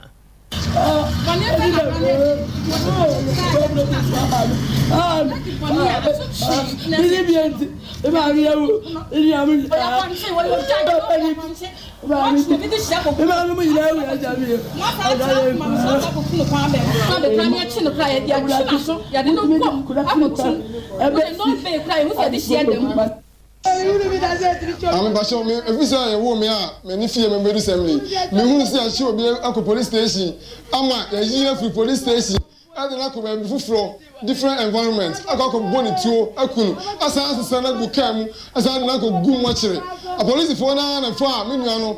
Maame mpakyɛw me efi sɛ yɛwoo me a m'ani fie me bɛdu sɛm yi mehunu sɛ yɛakye obi akɔ police station ama yɛayi no afiri police station ɛde no akɔ baabi foforɔ different environment akɔ akɔ bɔ ne tuo aku no asan asesa no agu kaa mu asan de no akɔ gu mɔkyere apolisifoɔ no ara na faa me nua no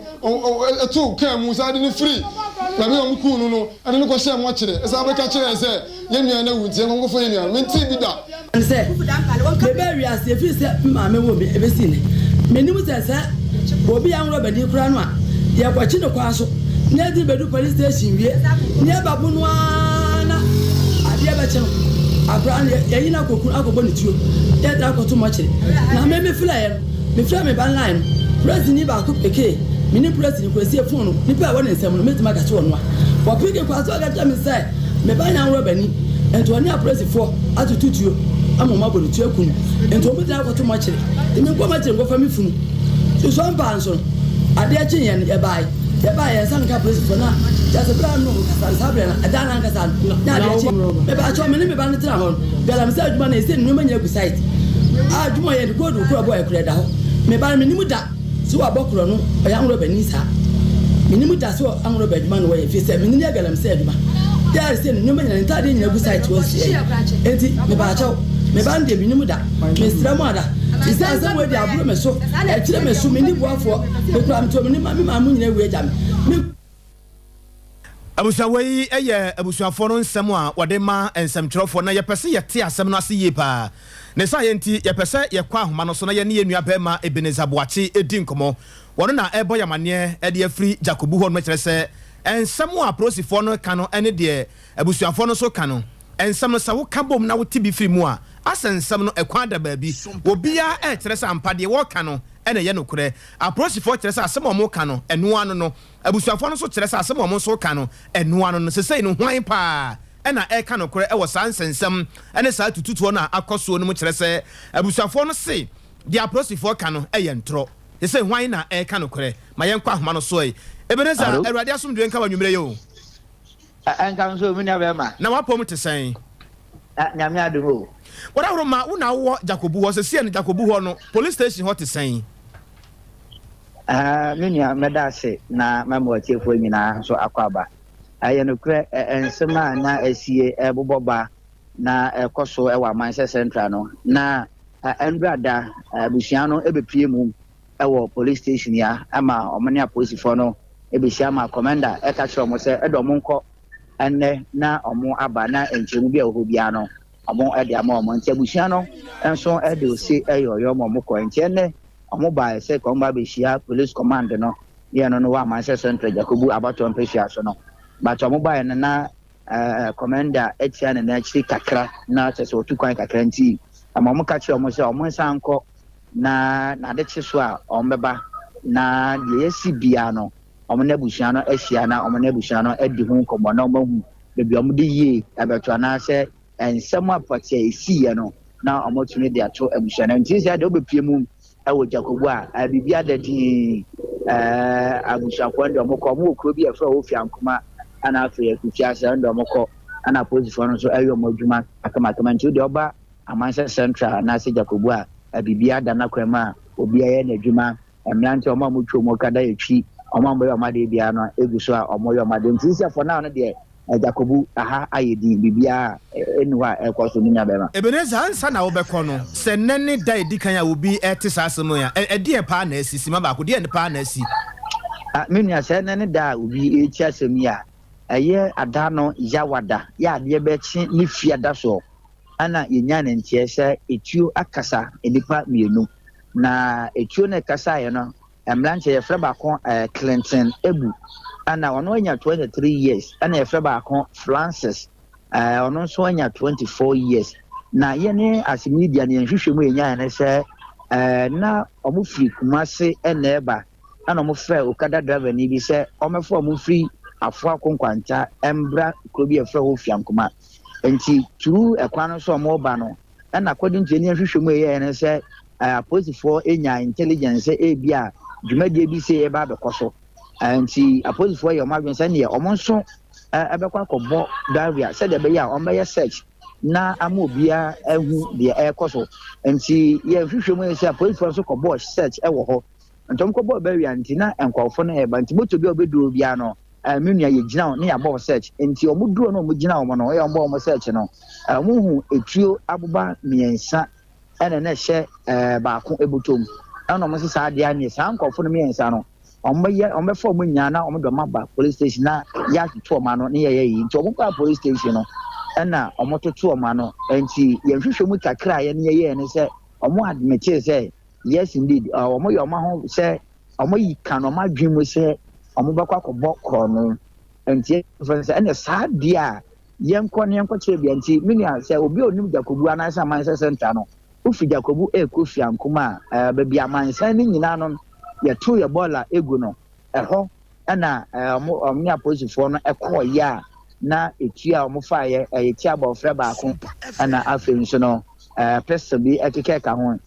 ɛtoo kaa mu san de no firi baabi a wɔn kuu no no ɛde no kɔhyɛɛ mɔkyere ɛsan bɛka kyerɛɛ sɛ yɛn nua no awu nti yɛnkɔ nkɔfa yɛn nua no mentee bi da. Ne sɛ, mebaa wiase ɛfiri sɛ me maame woo me ɛbɛsi nnɛ, mennim sɛ sɛ obi yɛ anworɔbani koraa no a, yɛkɔkye no kwan so na yɛde no bɛdu police station wie na yɛbɛbo no ara na adeɛ bɛkye no, akwadaa no yɛyi no akɔku no akɔbɔ ne tuo na yɛde no akɔto mɔkyere. Na me mefrɛeɛ no, mefrɛɛ me ba no line no, polisini baako pekee me ne polisini kɔsie fon no, nipa a ɛwɔ ne nsam no mɛtumi aka sɛ ɔno a. Wɔpeke kwan so ɔka kyerɛɛ me sɛ me ba nyɛ anworɔbani. Nti ɔne apolisifoɔ atoto tuo ama wɔn abɔ ne tuo aku no. Nti wɔn gyina akɔto mɔkyere. Nti menkɔ mɔkyere nkɔfa me funu. Susuan paa nso no, adeɛ kyeeɛ no yɛbaeɛ. Yɛbaeɛ yɛn nsa nka apolisifoɔ no a, kyerɛ sɛ berɛ a me ne wɔn kasa no saa berɛ no ɛda no ankasa no na adeɛ kye. Mepaakyɛw me ne me ba no tena hɔ no, galamsey adwuma no ɛsei nneɛma nyinaa gu site. A adwuma a ɔyɛ no gold koro a ɔbɔeɛ koraa ɛda hɔ. Me ba no mennim da. Sɛ wabɔ korɔ no ɔyɛ anworɔba ni saa menim da sɛ anworɔba adwuma na wɔyɛ firi sɛ menini yɛ galamsey adwuma yɛ a sɛ nneɛma nyina ne ntaadeɛ nyina gu site hɔ nsiɛ enti mebaakyɛw me ba no deɛ menim da mesrɛ mo ada te sɛ asɛm wei deɛ aboro me so ɛkyerɛ me so menni boafoɔ mekura meto me ne ma me maa mo nyina awu agya me me. Abusua wei yɛ abusuafoɔ no nsɛm a wɔde ma nsɛmtwerɛfoɔ na yɛpɛ sɛ yɛte asɛm no ase yie paa. Ne saa yɛ nti yɛpɛ sɛ yɛkɔ ahoma no so na yɛne yɛn nua barima Ebenezer Boakye di nkɔmmɔ. Wɔno na ɛrebɔ yɛn amaneɛ de afiri Jakobu hɔ nom kyerɛ sɛ nsɛm a apolisifoɔ no reka no ne deɛ abusuafoɔ no nso reka no, nsɛm no sɛ woka bom na wote bi firi mu a, asɛ nsɛm no ɛkwan da baabi. Obiara rekyerɛ sɛ ampa deɛ wɔreka no na ɛyɛ nokorɛ. Apolisifoɔ kyerɛ sɛ asɛm a wɔreka no ɛno ara no no. Abusuafoɔ no nso kyerɛ sɛ asɛm a wɔn nso reka no, ɛno ara no no. Sesei no, hwan paa na ɛreka nokorɛ wɔ saa nsɛnsɛm ne saa tututoɔ no a akɔ soɔ no mu kyerɛ sɛ abusuafoɔ no se deɛ apolisifoɔ ka no yɛ ntorɔ? Sesei hwan na ɛreka nokorɛ? Ma yɛnkɔ ahoma no so ɛ. Ebenezer, Alo? Awurade asomdwoeɛ nka wo anwummerɛ yi o. Ɛ, ɛnka nso o, me nua bɛrima. Na w'apɔm te sɛn? Ɛ, Nyame adom o. W'adahoroma, wo na wowɔ Jakobu hɔ, sesei no Jakobu hɔ no, police station hɔ te sɛn? Ah, me nua, mɛda ase na mama w'atiefoɔ nyinaa nso akɔ aba. Ɛyɛ nokorɛ, nsɛm a na asie ɛrebobɔ ba na ɛkɔ so wɔ aman sɛ Central no, na ɛndura da abusua no ɛbɛpue mu wɔ police station ya ma wɔn ne apolisifoɔ no ɛbɛhyia ma commander ɛka kyerɛ wɔn sɛ ɛdɔ wɔn nkɔ ɛnnɛ na wɔn aba na nkyerɛmu bi a ɛwɔ hɔ biara no wɔn de ama wɔn. Nti abusua no nso de ose ɛyɛ ɔyɔ ma wɔn kɔ. Nti ɛnnɛ Ɔmo bae sɛ kɔ ɔmo ba behyia police command no yɛ no no wɔ Amansɛ Central Jakobu abatoɔ mpesua so no but ɔmo bae no na eh, commander atia ne nan akyiri kakra na kyerɛ sɛ ɔtu kwan kakra nti ɛma ɔmo ka kyerɛ ɔmo sɛ ɔmo nsan nkɔ na n'ade kye so a ɔmo bɛba na deɛ yɛasi biara no ɔmo ne abusua no ahyia na ɔmo ne abusua no adi ho nkɔmmɔ na ɔmo ahu baabi a ɔmo de yie ɛbɛto anaasɛ nsɛm a pɔtee a esiiɛ no na wɔatumi de ato abusua no. Nti sɛ deɛ wobɛpie mu wɔ Jakobu a, biribi ada din. Abusuafoɔ no deɛ wɔkɔ, wɔwɔ kuro bi a yɛfrɛ hɔ Fiankoma, ɛna afei Akufi ase ɛno deɛ wɔkɔ, ɛna apolisifoɔ no nso ɛyɛ wɔn adwuma akamakama. Nti wodeɛ woba Amansɛ Central anaasɛ Jakobu a, biribi ada n'akwan mu a obiara yɛ n'adwuma. Mmeranteɛ wɔn a wɔtwa wɔn kada yɛtwi, wɔn a wɔyɛ wɔn adeɛ biara no egu so a wɔyɛ wɔn adeɛ. Nti sɛ for now no deɛ Jakobu, aha ayɛ din, biribiara nni hɔ a ɛrekɔ so, me nuabarima. Ebenezer, ansa na wobɛkɔ no, sɛ nnɛ ne da a edi kan a obi rete saa asɛm yi a, ɛdeɛn paa na asi? Simma baako, deɛn paa na asi? Ah, me nua, sɛ nnɛ ne da a obi rete asɛm yi a, ɛyɛ ada no Yawada, yɛ adeɛ bɛkye ne Fiada soɔ, ɛna yɛnyaa ne nteɛ sɛ etuo akasa nnipa mmienu. Na etuo no ɛkasaeɛ no, Mmeranteɛ, yɛfrɛ baako eh, Clinton Ebu, ɛna ɔno anya 23 years, ɛna yɛfrɛ baako Francis, eh, ɔno nso anya 24 years. Na yɛne as media no yɛn nhwehwɛ mu yɛnyaeɛ ne sɛ eh, na wɔn firi Kumase ɛna ɛba, ɛna wɔn frɛ Okada driver ni bi sɛ wɔmɛfa wɔn firi Afoako Nkwanta ɛmbra kuro bi a yɛfrɛ hɔ Fiankoma. Nti turu ɛkwan no so a wɔreba no, Ɛna according to yɛn nhwehwɛmu a yɛyɛɛ no sɛ apolisifoɔ nya intelligence sɛ ebi a dwumadie bi sei ɛba abɛkɔ so. Nti apolisifoɔ yɛ wɔn adwene sɛ neɛ wɔn nso ɛbɛkɔ akɔbɔ barrier sɛdeɛ ɛbɛyɛ a wɔn bɛyɛ search na ama obiara ahu deɛ ɛrekɔ so. Nti yɛn nhwehwɛmu yɛ sɛ apolisifoɔ nso kɔbɔɔ search ɛwɔ hɔ. Nti wɔn kɔbɔɔ barrier nti na nkurɔfoɔ no ɛreba nti moto bi a ɔbɛduro biara no Eh, me nua yɛgyina wo ne yɛabɔ wo search nti ɔmo duro no ɔmo gyina wɔn no ɔyɛ ɔmo bɔ wɔn search no eh, ɔmo hu etuo aboba mmiɛnsa ɛna na ɛhyɛ eh, baako ebotɔ mu ɛna ɔmo sɛ saa adeɛ aneɛ saa nkorɔfo no mmiɛnsa no ɔmo bɛyɛ ɔmo bɛfa ɔmo nyinaa na ɔmo de ɔmo aba police station na yɛatoto ɔmo ano ne yɛyɛ yi nti ɔmo baa police station no ɛna ɔmo toto ɔmo ano nti yɛn hwehwɛ mu kakra a yɛn yɛyɛ ne sɛ ɔmo admit sɛ yes indeed ɔmo yɛ ɔmo aho sɛ Wɔyi ka no wɔn adwene mu sɛ wɔbɛkɔ akɔbɔ korɔno. Nti yɛfrɛ no sɛ ɛnna saa deɛ a yɛnkɔ na yɛnkɔkyerɛ bia. Nti me nua sɛ obi a onim Jakobu anaasɛ Amansɛ Central no, wofi Jakobu ɛrekɔ Fiankom a, ɛɛ baabi amansan no nyinaa no yɛto yɛ bɔɔla egu no, ɛhɔ ɛna ɛɛ wɔn wɔn ne apolisifoɔ no ɛkɔɔyɛ a na etua a wɔfaeɛ ɛyɛ tia abɔfra baako ɛna afei nso no ɛɛ pistol bi ɛkeka ɛka ho.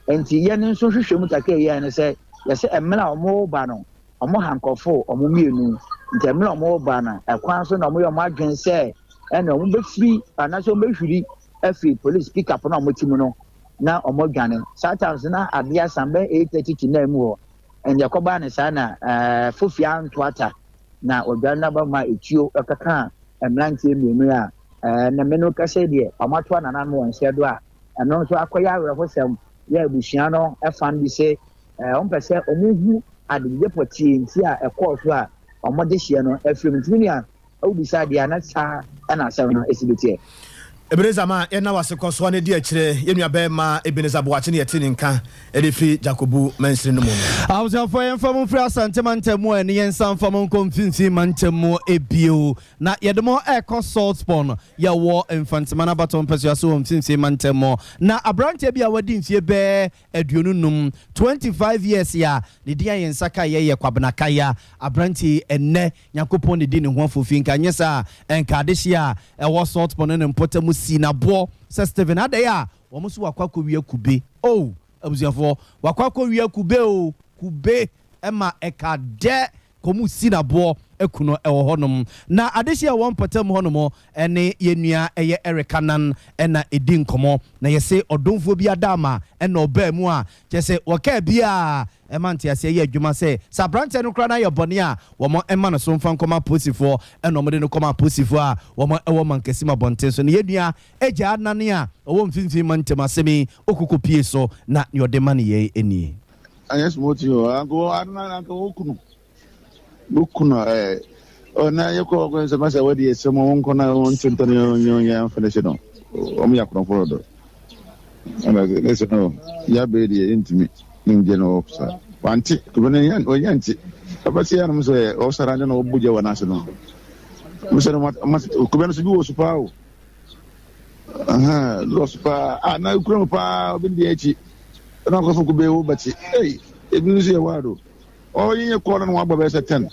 Enti yɛn nso nhwehwɛmu kakra a yɛyɛe ne sɛ, yɛsɛ mmerɛ a wɔreba no, wɔha nkurɔfo wɔn mmienu. Nti mmerɛ a wɔreba no, ɛkwan so na wɔyɛ wɔn adwene sɛ ɛna wɔbɛfiri anaasɛ wɔbɛhwiri afiri police pickup no a wɔte mu no na wɔadwane. Saa times na adeɛ asan bɛyɛ 8:30 to 9 mu hɔ. Ɛnna ɛkɔbaa no saa na ɛɛ Fofia antoata na wɔdwane no aba ma etuo ɛkɔkaa mmeranteɛ mmienu a ɛɛ na me no kasa deɛ wɔatoa nananom wɔn nsa do a Ɛno nso akɔyɛ awerɛhosɛm yɛ abusua no fa no bi se wɔmpɛ sɛ wɔhu adegye pɔtee nti a ɛkɔɔ so a wɔn dehyeɛ no afiri mu. Nti me nua, Wobisa deɛ a na saa na asɛm no si bɛteɛ. Ebenezer ma yɛnna w'ase kɔ so ara na di akyire yɛn nua barima Ebenezer Boakye ne yɛte ne nka de firi Jakobu mansini no mu no. Abusuafoɔ yɛmfa mo mfiri Asante mantam mu ɛne yɛnsan mfa mo nkɔ Mfimfini mantam mu bio na yɛde mo ɛrekɔ Salt Pond yɛwɔ Mfantsiman abatoɔ mpɛsoa so wɔ Mfimfini mantam mu na aberanteɛ bi a wadi mfie bɛɛ 25, 25 years a ne din a yɛn nsa kaeɛ yɛ Kwabena Kaya aberanteɛ yi ɛnnɛ Nyankopɔn na edi ne ho afofi, nka anyɛ saa a, nka adehye a ɛwɔ Saltpond ne ne mpɔtam sii no aboɔ sɛ Stephen adɛn a wɔn nso wakɔ akɔwia kube. Oh, abusuafoɔ, wakɔ akɔwia kube o, kube ma ɛka dɛ kɔm si no aboɔ aku no wɔ hɔnom. Na adehye a ɛwɔ mpɔtam hɔnom ne yɛn nua ɛyɛ Eric Annan na ɛdi nkɔmmɔ, na yɛse ɔdomfoɔ bi adaama na ɔbaa mu a, kyerɛ sɛ wɔkaa bi a Ɛma nteaseɛ yɛ adwuma sɛ, sɛ aberanteɛ no koraa no ayɛ bɔne a, wɔmma no so mfa nkɔma apolisifoɔ, ɛna wɔde no kɔma apolisifoɔ a wɔn wɔ Mankasim abɔnten so. Na yɛn nua Agya Anan a ɔwɔ Mfimfini Mantam asɛm yi ɔkoko pie so, na nea ɔde ma no yɛn nie. Anyɛ small thing o, anka wɔ Anan anka wɔ kunu. Wo kunu ɛ ɔ na yɛ kɔ ɔkɔ nsɛm asɛ wɔ deɛ sɛm wɔn nkɔ na wɔn ntɛntɛn yɛ yɛ yɛ finish no wɔn yɛ akorɔmfo dodo ɛna ne sɛ no yɛ abɛɛ deɛ yɛntumi ne ngye no ɔfisa wante kube no yɛ ɔyɛ nte ɔbɛte yɛ nom sɛ ɔsara ne na ɔbɔ gya wɔ n'ase no mo sɛ no ma kube no so bi wɔ so paa o ɛhɛn bi wɔ so paa a na ekura mu paa obi deɛ akyi ɛna akɔfo kube wo bɛte ei ebi nso yɛ waado. Ɔyɛ yɛ kɔɔ no na wabɔ bɛyɛ sɛ ten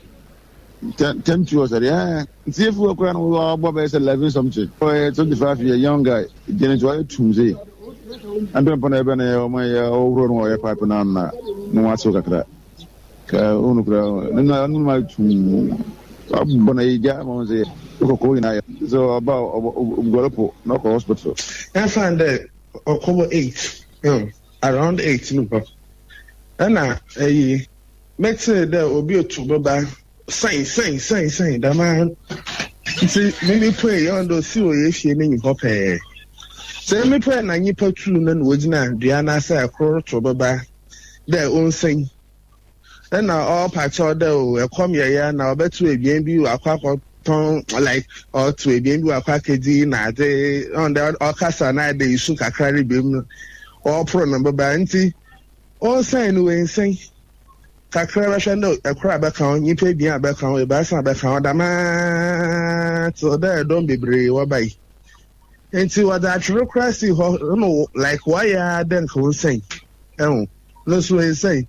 ten ten to ɔsɛ deɛ ɛɛ nti efi hɔ koraa na wabɔ bɛyɛ sɛ 11 something. Ɔyɛ 25 year young guy gyina nti wayɛ tum sei. Ɛmpɛ mpɔ na ɛbɛ na yɛ ɔmo yɛ ɔhoro no ɔyɛ pipe na na na wasew kakra. Ka ɔno koraa ne na ɔno ma tum wabɔ na yɛ gya ma wɔn sɛ kɔkɔɔ nyinaa yɛ sɛ ɔba ɔguare po na ɔkɔ hospital. Ɛfa dɛ ɔkɔbɔ eight around 8 no hɔ nna eyi metsee dɛ obi rotow bɛba sɛn sɛn sɛn sɛn dɛm ara ntsi me mepuei ɔno dɛ osii wɔ hɛn fie n'enyim hɔ pɛɛ. Sɛ mepuei na nyimpa tuu no na wogyina dua n'ase a kor rotow bɛba dɛ onsian. Nna ɔrepa kyɛw dɛ o ɛkɔm yɛ ya na ɔbɛtow ebien bi ɔakɔ akɔtɔn like ɔtow ebien bi ɔakɔ akedzi na adze ɔn dɛ ɔkasa na ayɛ dɛ isu kakra reba mu no ɔɔpor no bɛba ntsi ɔnnsan no oennsan kakra bɛhwɛ no kor abɛka ho nyimpa ebien abɛka ho ebiasa abɛka ho dɛm ara tse dɛ dɔm beberee wɔbae ntsi wɔdze atwer koraa sii hɔ no like wɔayɛ ara dɛ nka onnsan ehu. No so nsɛn.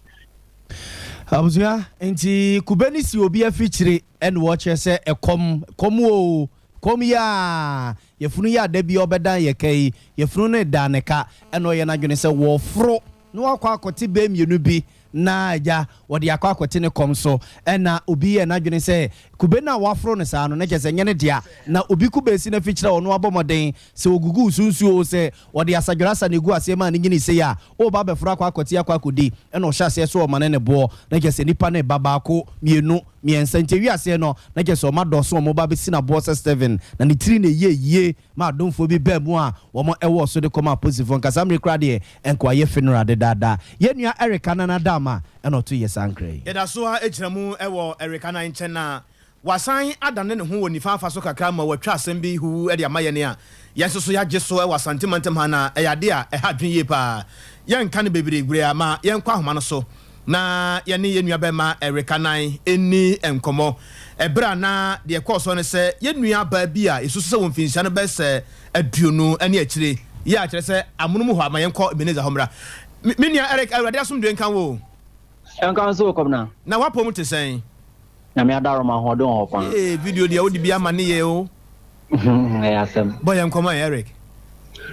Abusua, nti kube no si obi afikyire ɛna wɔkyerɛ sɛ ɛkɔm, kɔm oo, kɔm yi aa, yafunu yi a da biara ɔbɛdan yɛ ka yi, yafunu no redan ne ka, ɛna ɔyɛ n'adwene sɛ wɔforo na wakɔ akɔte bɛ mmienu bi na agya wɔde akɔ akɔte ne kɔm so, ɛna obi yɛ n'adwene sɛ kube no a waforo no saa no na kyerɛ sɛ ɛnyɛ ne dea, na obi kube si n'afikyire a ɔno abɔ mmɔden sɛ ɔgugu so nsuo oo, sɛ Ɔde asadwerasa na egu aseɛ maa no nyinii sei a, woreba abɛforo akɔ akɔte akɔ akɔdi, ɛna ɔhyɛ aseɛ sɛ ɔmane ne boɔ, na kyerɛ sɛ nnipa no reba baako, mmienu, mmiɛnsa, nti ɛwie aseɛ no, na kyerɛ sɛ wɔn adɔɔso a wɔreba abɛsi no aboɔ sɛ Stephen, na ne tiri na ɛyɛɛ yie ma adomfoɔ bi baa mu a wɔn ɛwɔɔ so de kɔmaa apolisifoɔ, nka saa mmerɛ yi koraa deɛ nka wayɛ funeral dedaada. Yɛn nua Eric Annan Adama na ɔto yɛ saa nkra yi. Yɛda so ara gyina mu wɔ Eric Annan nkyɛn na Wasan adane ne ho wɔ nifa afa so kakra ma watwa asɛm bi huhu de ama yɛn a yɛn nso so yɛagye so wɔ Asante mantam ha na ɛyɛ ade a ɛha adwene yie paa. Yɛnka no bebree a ma yɛnkɔ ahoma no so na yɛne yɛn nuabarima Eric Anan nni nkɔmmɔ. Ɛberɛ a na deɛ ɛkɔɔ soɔ ne sɛ yɛn nuabaa bi a yɛsusu sɛ wɔ mfinhyia no bɛyɛ sɛ 20 ne akyire yi a kyerɛ sɛ amonom hɔ a ma yɛnkɔ Ebenezer hɔ mmra. Me nua Eric, Awurade asomdwoe nka wo o. Ɛnka nso o Kɔbena. Na w'apɔm te sɛn? Nyame adarom ahoɔden wɔ hɔ paa. Ee video deɛ wode bi ama ne yɛ o. Ɛyɛ asɛm. Bɔ yɛn nkɔmɔ ɛ Eric.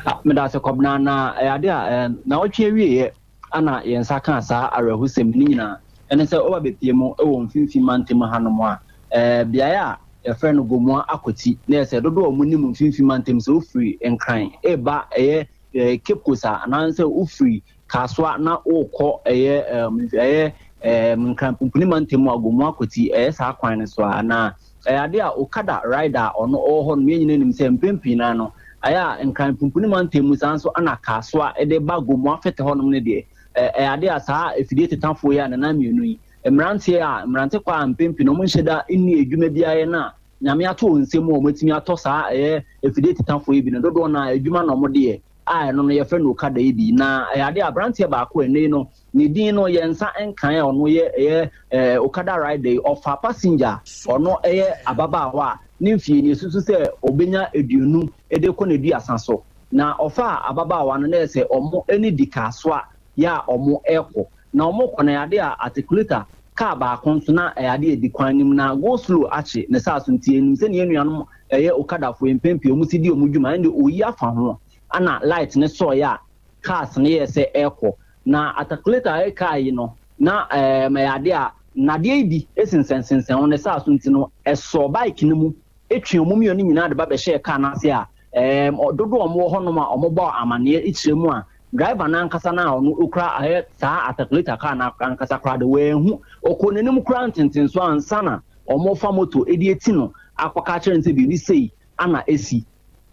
Ah, medase Kɔbena na ɛyɛ ade a eh, naawɔtwe awieɛ ana yɛn nsa kaa saa awerɛhosɛm ne nyinaa ɛne sɛ woba bɛpie mu wɔ mfimfini mantam hanom a eh, beaeɛ a yɛfrɛ no Gomoa Akwati na yɛ sɛ dodoɔ a wɔnim mfimfini mantam sɛ wofiri Nkran ɛreba ɛyɛ eh, Cape Coast a anaasɛ wofiri Kasoa na wokɔ ɛyɛ ɛɛm ɛyɛ ɛɛm Nkran Pumpuni mantam mu a Gomoa Akwati ɛyɛ saa kwan no so a na ɛyɛ adeɛ a Okada rider a ɔno ɔwɔ hɔ nom yɛn nyinaa nim sɛ mpɛn pii naa no ɛyɛ a Nkran Pumpuni mantam mu saa nso ɛna Kasoa ɛde ba Gomoa Fete hɔ nom no deɛ ɛyɛ adeɛ a saa afidie tetafoɔ yi a nana mmienu yi mmeranteɛ a mmerante kwa a mpɛn pii no wɔn nhyɛ da nni adwuma biara yɛ no a. Nyame ato wɔn nsam a wɔatumi atɔ saa ɛyɛ afidie tetafoɔ yi bi no, dodoɔ no ara adwuma na wɔde yɛ a ɛno no yɛfrɛ no Okada yi bi. Na ɛyɛ adeɛ a aberanteɛ baako a ɛnnɛ yi no ne din no yɛn nsa nkae a ɔno yɛ ɛyɛ ɛɛ Okada rider yi, ɔfa passenger a ɔno ɛyɛ ababaawa a ne mfie no yɛsusu sɛ ɔbɛnya aduonu de rekɔ n'aduasa so. Na ɔfaa ababaawa no na ɛyɛ sɛ wɔn ani di Kasoa yɛ a wɔn rekɔ. Na wɔn rekɔ no ɛyɛ adeɛ a articulator car baako nso na ɛyɛ adeɛ a ɛdi kwan no mu na go slow akye ne saa so nti yɛnim sɛdeɛ yɛn nuanom ɛyɛ Okadafoɔ yi mpɛn pii wɔn si di wɔn dwuma ɛnde ɔyi afa ho ɛna light no sɔeɛ a cars no yɛɛ sɛ ɛrekɔ. Na articulator ɛyɛ car yi no na ɛɛm ɛyɛ adeɛ a nnadeɛ yi bi sensɛnsensɛn ho ne saa so nti no ɛsɔɔ bike no mu twee wɔn mmienu nyinaa de ba bɛhyɛɛ kaa no ase a, ɛɛm, dodoɔ a wɔwɔ hɔnom a wɔbɔɔ amaneɛ kyerɛ mu a, driver no ankasa no a ɔno ɔkura ɛyɛ saa articulator kaa no ankasa koraa de, wanhu. Ɔkɔɔ n'anim koraa ntentensoɔ ansa na wɔrefa moto de ati no akɔka akyerɛ no sɛ biribi sei ana asi.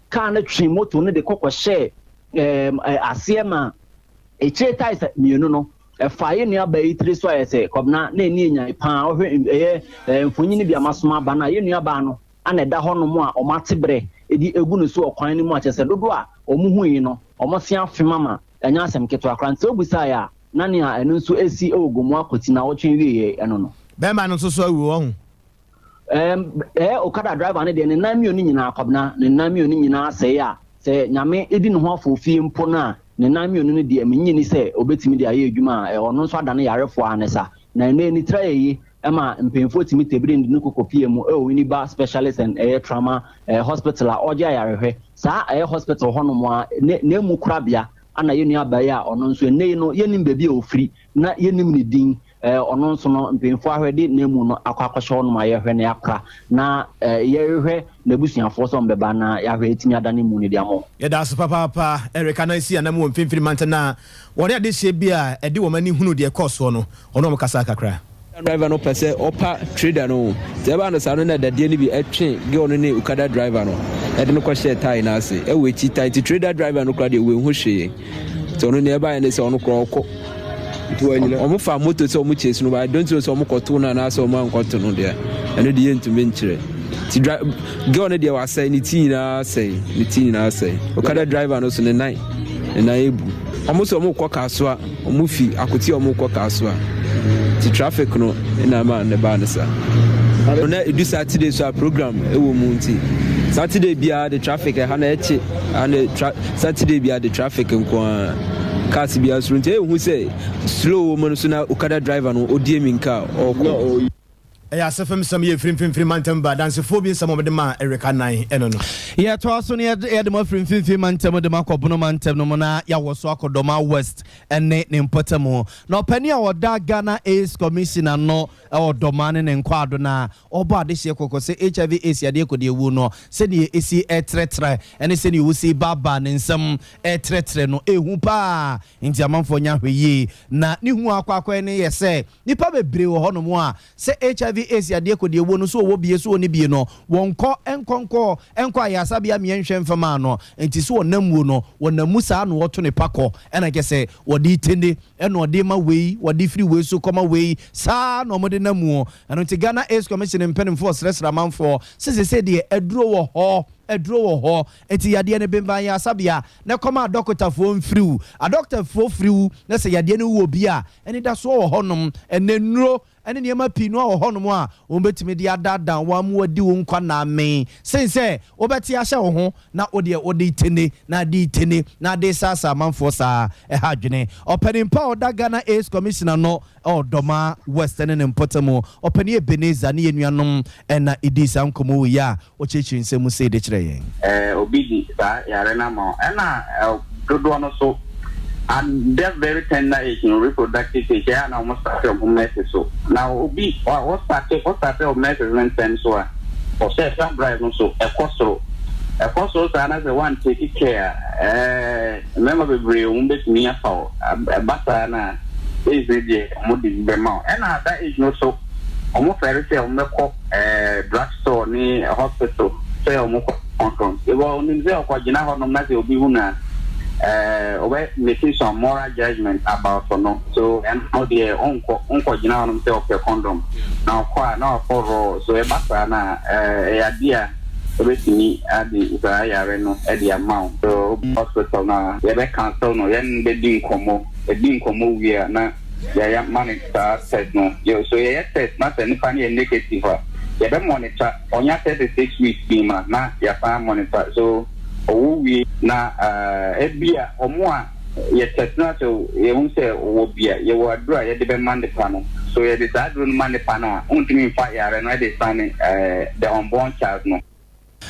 Kaa no twee moto no de kɔ kɔhyɛɛ ɛɛm, aseɛ ma akyire tyres mmienu no Ɛfaa yɛn nuabaa yi tiri so ayɛ sɛ Kɔbena na ani anyan paa. Wohwɛ ɛyɛ mfonini bi a masoma aba no a, yɛn nuabaa no na ɛda hɔnom a wɔate berɛ de agu ne so wɔ kwan no mu a kyerɛ sɛ dodoɔ a wɔhui no, wɔse afem ama ɛnyɛ asɛm ketewa koraa. Nti sɛ wobisaeɛ a, na nea ɛno nso asi wɔ Gomoa Koti nnawɔtwe awieeɛ ɛno no. Bɛrima no nso so awu, wahu. Ɛɛm ɛɛ Okada driver no deɛ ne nan mmienu nyinaa Kwabena, ne nan mmienu nyinaa asɛe a sɛ Nyame di ne ho afɔfie mpo no a ne nan mmienu no deɛ mennye nni sɛ ɔbɛtumi de ayɛ adwuma a ɔno nso adane yarefoɔ ara ne sa. Na ɛnnɛ ne tiri ayɛ yie ma mpanyinfoɔ tumi tebiri no de no kɔkɔpie mu ɛwɔ Winneba Specialist and ɛyɛ Trauma Hospital a ɔregye ayarehwɛ. Saa ɛyɛ hospital hɔnom ara ne n'amu korabea ana yɛn nua baa yi a ɔno nso ɛnnɛ yi no yɛnnim baabi a ɔfiri na yɛnnim ne din Ɔno nso no, mpanyimfoɔ ahwɛ de n'amu no akɔ akɔhyɛ hɔnom a yɛhwɛ na yɛakora, na yɛrehwɛ n'abusuafoɔ sɛ wɔbɛba na yɛahwɛ atumi adane mu no de ama wɔn. Yɛda ase papaapa Eric Anansi anam wɔ mfimfini mantam na wɔne adehyeɛ bi a ɛde wɔn ani hunu deɛ ɛkɔɔ soɔ no, wɔne wɔn kasaa kakra. Driver no pɛ sɛ ɔpa trader no ho nti ɛbaa no saa no na dadeɛ no bi ɛtwe girl no ne okada driver no ɛde no kɔhyɛɛ tae no ase ɛwɔ akyi tae nti trader driver no koraa deɛ wanhu hwee nti ɔno nea ɛbaeɛ ne sɛ ɔno koraa ɔkɔ Wɔn fa moto sɛ wɔn chase no but I don't know sɛ wɔn kɔto no anaasɛ wɔn ankɔto no deɛ ɛno deɛ yɛntumi nkyerɛ ti dra girl no deɛ wasɛe ne ti nyinaa sɛe ne ti nyinaa sɛe okada driver no so ne nan ne nan ebu wɔn sɛ wɔn kɔ kasoa wɔn fi akoti a wɔn kɔ kasoa ti traffic no na ama ne ba ne sa na edu saturday so a program ɛwɔ mu nti saturday biara de traffic ɛha na ɛkye ɛha na saturday biara de traffic nko ara. Cars biara soro nti ɛyɛ hu sɛ slow wɔ mu no so na okada driver no ɔdi aminka a ɔrekɔ. Ɛyɛ asefem nsɛm yi ɛfiri mfimfini mantam ba adansefoɔ bi nsɛm a wɔde maa Eric Anan ɛno no. Yɛtoa so na yɛde mo afiri mfimfini mantam de mo akɔ Bono mantam no mu na yɛawɔ so akɔ Dormaa West ne ne mpɔtam. Na ɔpanin a ɔda Ghana AIDS Commission ano wɔ Dormaa ne ne nkwaado no a ɔrebɔ adehyeɛ kɔkɔ sɛ HIV AIDS yadeɛ kɔdiawuo no sɛdeɛ ɛsi retrɛtrɛ ne sɛdeɛ ɔsi baabaa ne nsam retrɛtrɛ no ɛhu paa nti amanfoɔ nyɛ ahwɛyie na ne hu akɔ akɔyɛ no yɛ sɛ nnipa bebree wɔ hɔnom a sɛ HIV AIDS yadeɛ kɔdiawuo no so ɔwɔ bie so ɔnni bie no wɔnkɔ nkɔ nkɔ nkɔ ayaresabea mmea nhwɛ mfa maa no nti so ɔnam muo no wɔnam mu saa na wɔto ne pakɔ ɛna kyɛ sɛ wɔde tende ɛna ɔde ma wei, wɔde firi wei so kɔma wei, saa ara na wɔde nam mu. Ɛno nti Ghana AIDS Commission mpanimfoɔ srɛsrɛ amanfoɔ sɛ seesei deɛ aduro wɔ hɔ, aduro wɔ hɔ, nti yadeɛ no bemban yɛ asabea na kɔma adɔkotafoɔ mfiri wo. Adɔkotafoɔ firi wo na sɛ yadeɛ no wɔ bi a, anidasoɔ wɔ hɔnom. Ɛnnɛ nnuro ne nneɛma pii no wɔ hɔnom a wɔbɛtumi de adaadaa wo ama woadi wo nkwa nna amee sen sɛ wobɛte ahyɛ wo ho na wo deɛ wode retene na ade retene na ade resaasaa amanfoɔ saa. Ɛha adwene. Ɔpanin pa a ɔda Ghana AIDS Commission ano wɔ Dormaa West ne ne mpɔtam, Ɔpanin Ebenezer ne yɛn nuanom na ɛdii saa nkɔmmɔ wei a ɔkyerɛkyerɛ nsɛm mu sei de kyerɛɛ yɛn. Eh, obi di saa yare no ama wo. Ɛna eh, dodoɔ no so, at that very tender age no, reproductive age, ɛyɛ a na wɔn starte wɔn menses so. Na obi, wɔ starte, wɔ starte wɔn menses no ntɛm so a, sexual drive no so ɛkɔ soro. Ɛkɔ soro saa na sɛ wɔn take care a, eh, mmarima bebree wɔn bɛtumi afa wo. Ɛba saa na AIDS no deɛ wɔn de bi bɛma wo. Ɛna at that age no so, wɔn fɛre sɛ wɔn bɛkɔ. eh, drug store ne hospital sɛ ɔmo kɔ kɔntɔn. Ebɔ onim sɛ ɔkɔ gyina hɔ nom na sɛ obi hu no a, Eh, ɔbɛ make some moral judgement about ɔno. So ɛno deɛ ɔnkɔ ɔnkɔ gyina hɔnom sɛ ɔpɛ condom. Na ɔkɔ a na wakɔ raw. So ɛba saa no a, eh, ɛyɛ adeɛ a ɛbɛtumi ade saa yare no de ama wo. So woba hospital no a, yɛbɛ counsel no, yɛne no bɛdi nkɔmmɔ. Yɛdi nkɔmmɔ wie a na yɛayɛ ma no saa test no. Yɛ so yɛyɛ test na sɛ nipa no yɛ negative a, yɛbɛ monitor. Ɔnya 36 weeks bi ma na yɛasan monitor. So ɔwo wie na ebia wɔn a yɛ test no sɛ yɛhu sɛ ɔwɔ bi a, yɛwɔ aduro a yɛde bɛma nipa no. So yɛde saa aduro no ma nipa no a, wontumi mfa yare no de sane the unborn child no.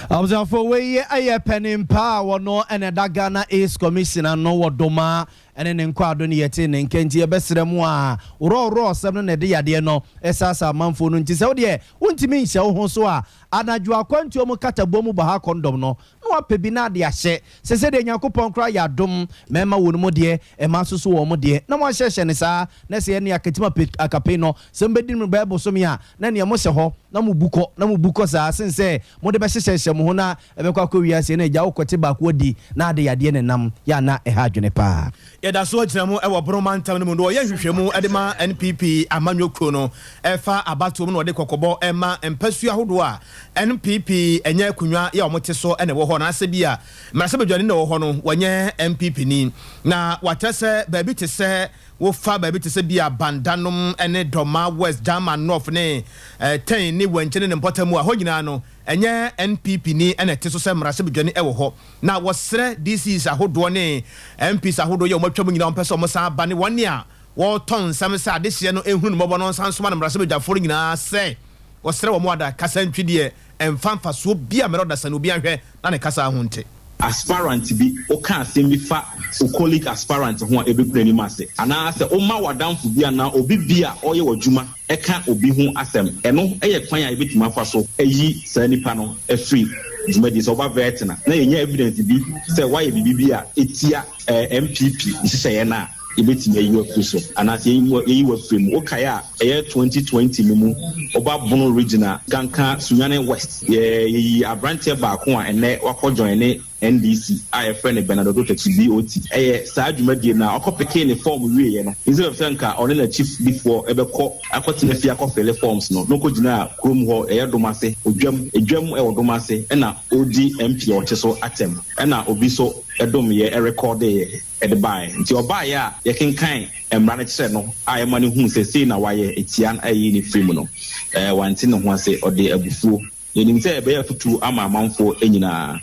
Abusuafo, wei yɛ panin pa a wɔno na ɛda Ghana AIDS Commission ano wɔ Domaa ne ne nkwaado no yɛtee ne nka nti yɛbɛsrɛ mo a worɔworɔ ɔsɛm no na ɛde yadeɛ no sasa amanfoɔ no nti sɛ wodeɛ wontumi nhyɛ wo ho so a anadwo akwantuo mu kataboɔ mu baha kɔndɔm no na wapɛ bi na ade ahyɛ sɛ sɛdeɛ Nyankopɔn koraa yɛ adom mmarima wɔ no mu deɛ mmaa nso so wɔn deɛ na moahyɛhyɛ no saa na sɛ ɛne akatim akape no sɛ mobɛdi no bɛyɛ bosome a na neɛ mohyɛ hɔ na mobu kɔ na mobu kɔ saa sen sɛ mode bɛhyehyɛhyɛ mo ho na ɛbɛkɔ akɔ wiase na agya wo kɔte baako adi na ade yadeɛ na ɛnam yɛ a na ɛha adwene paa. Yɛda so gyina mu wɔ Bono mantam no mu na wɔyɛ nhwehwɛmu de ma NPP amanyɔ kuo no ɛfa abatoɔ mu na wɔde kɔkɔbɔ ma mpasua ahodoɔ a NPP ɛnyɛ akonnwa yɛ a wɔte so na ɛwɔ hɔ anaasɛ bi a mmarahyɛbadwani na ɛwɔ hɔ no wɔnyɛ NPP ni na wɔakyerɛ sɛ baabi te sɛ Wofa baabi te sɛ bi a Banda nom ne Dɔma West, Gyama North ne Tɛn ne Wankye ne ne mpɔtam a, hɔ nyinaa no, ɛnyɛ NPP ni na ɛte so sɛ mmarahyɛbadwani wɔ hɔ. Na wɔsrɛ DCs ahodoɔ ne MPs ahodoɔ yi a wɔatwa mu nyinaa wɔmpɛ sɛ wɔsan ba ne wɔn a wɔretɔn nsɛm sɛ adehyeɛ no nhunu no mmɔbɔ no nsan nsoma no mmarahyɛbadwafoɔ no nyinaa sɛ wɔsrɛ wɔn ada kasa ntwi deɛ ɛmfa mfasoɔ biara mmrɛ ɔdasani obiara nhwɛ na ne kasa ho nte. Aspirant bi, woka asɛm bi fa wo colleague aspirant ho a ɛbɛgu n'anim ase, anaa sɛ woma w'adamfo bi anaa obi bi a ɔreyɛ w'adwuma ka obi ho asɛm, ɛno yɛ kwan a yɛbɛtumi afa so ayi saa nipa no afiri dwumadie. Sɛ woba vetting a, na yɛnya evidence bi sɛ woayɛ biribi bi a ɛtia NPP nhyehyɛeɛ no a, yɛbɛtumi ayi wo afiri so anaasɛ yɛyi wo afiri mu. Wokae a, ɛyɛ 2020 no mu, woba Bono region a, Ganka Sunyani West, yɛyii aberanteɛ baako a ɛnnɛ wakɔ joine NDC a yɛfrɛ no Bernard Odotokyi, BOT. Ɛyɛ saa dwumadie no a, ɔkɔ pekee ne form wieeɛ no, instead of sɛ nka ɔne n'akyidifoɔ bɛkɔ akɔtena fie akɔ fille forms no, na ɔkɔgyinaa kurom hɔ, ɛyɛ Domase, Odwam, Edwam wɔ Domase, ɛna ɔredi MP a ɔte so atɛm, ɛna obi nso domyɛ rekɔɔdeeɛ. de baeɛ. Nti ɔbaeɛ a yɛkenkan mmara no kyerɛ no a yɛma no huu sɛ sei na wayɛ atia no a yɛyi no firi mu no, wante ne ho ase, ɔde abufuo. Yɛnim sɛ ɛbɛyɛ afotuo ama amanfoɔ nyinaa.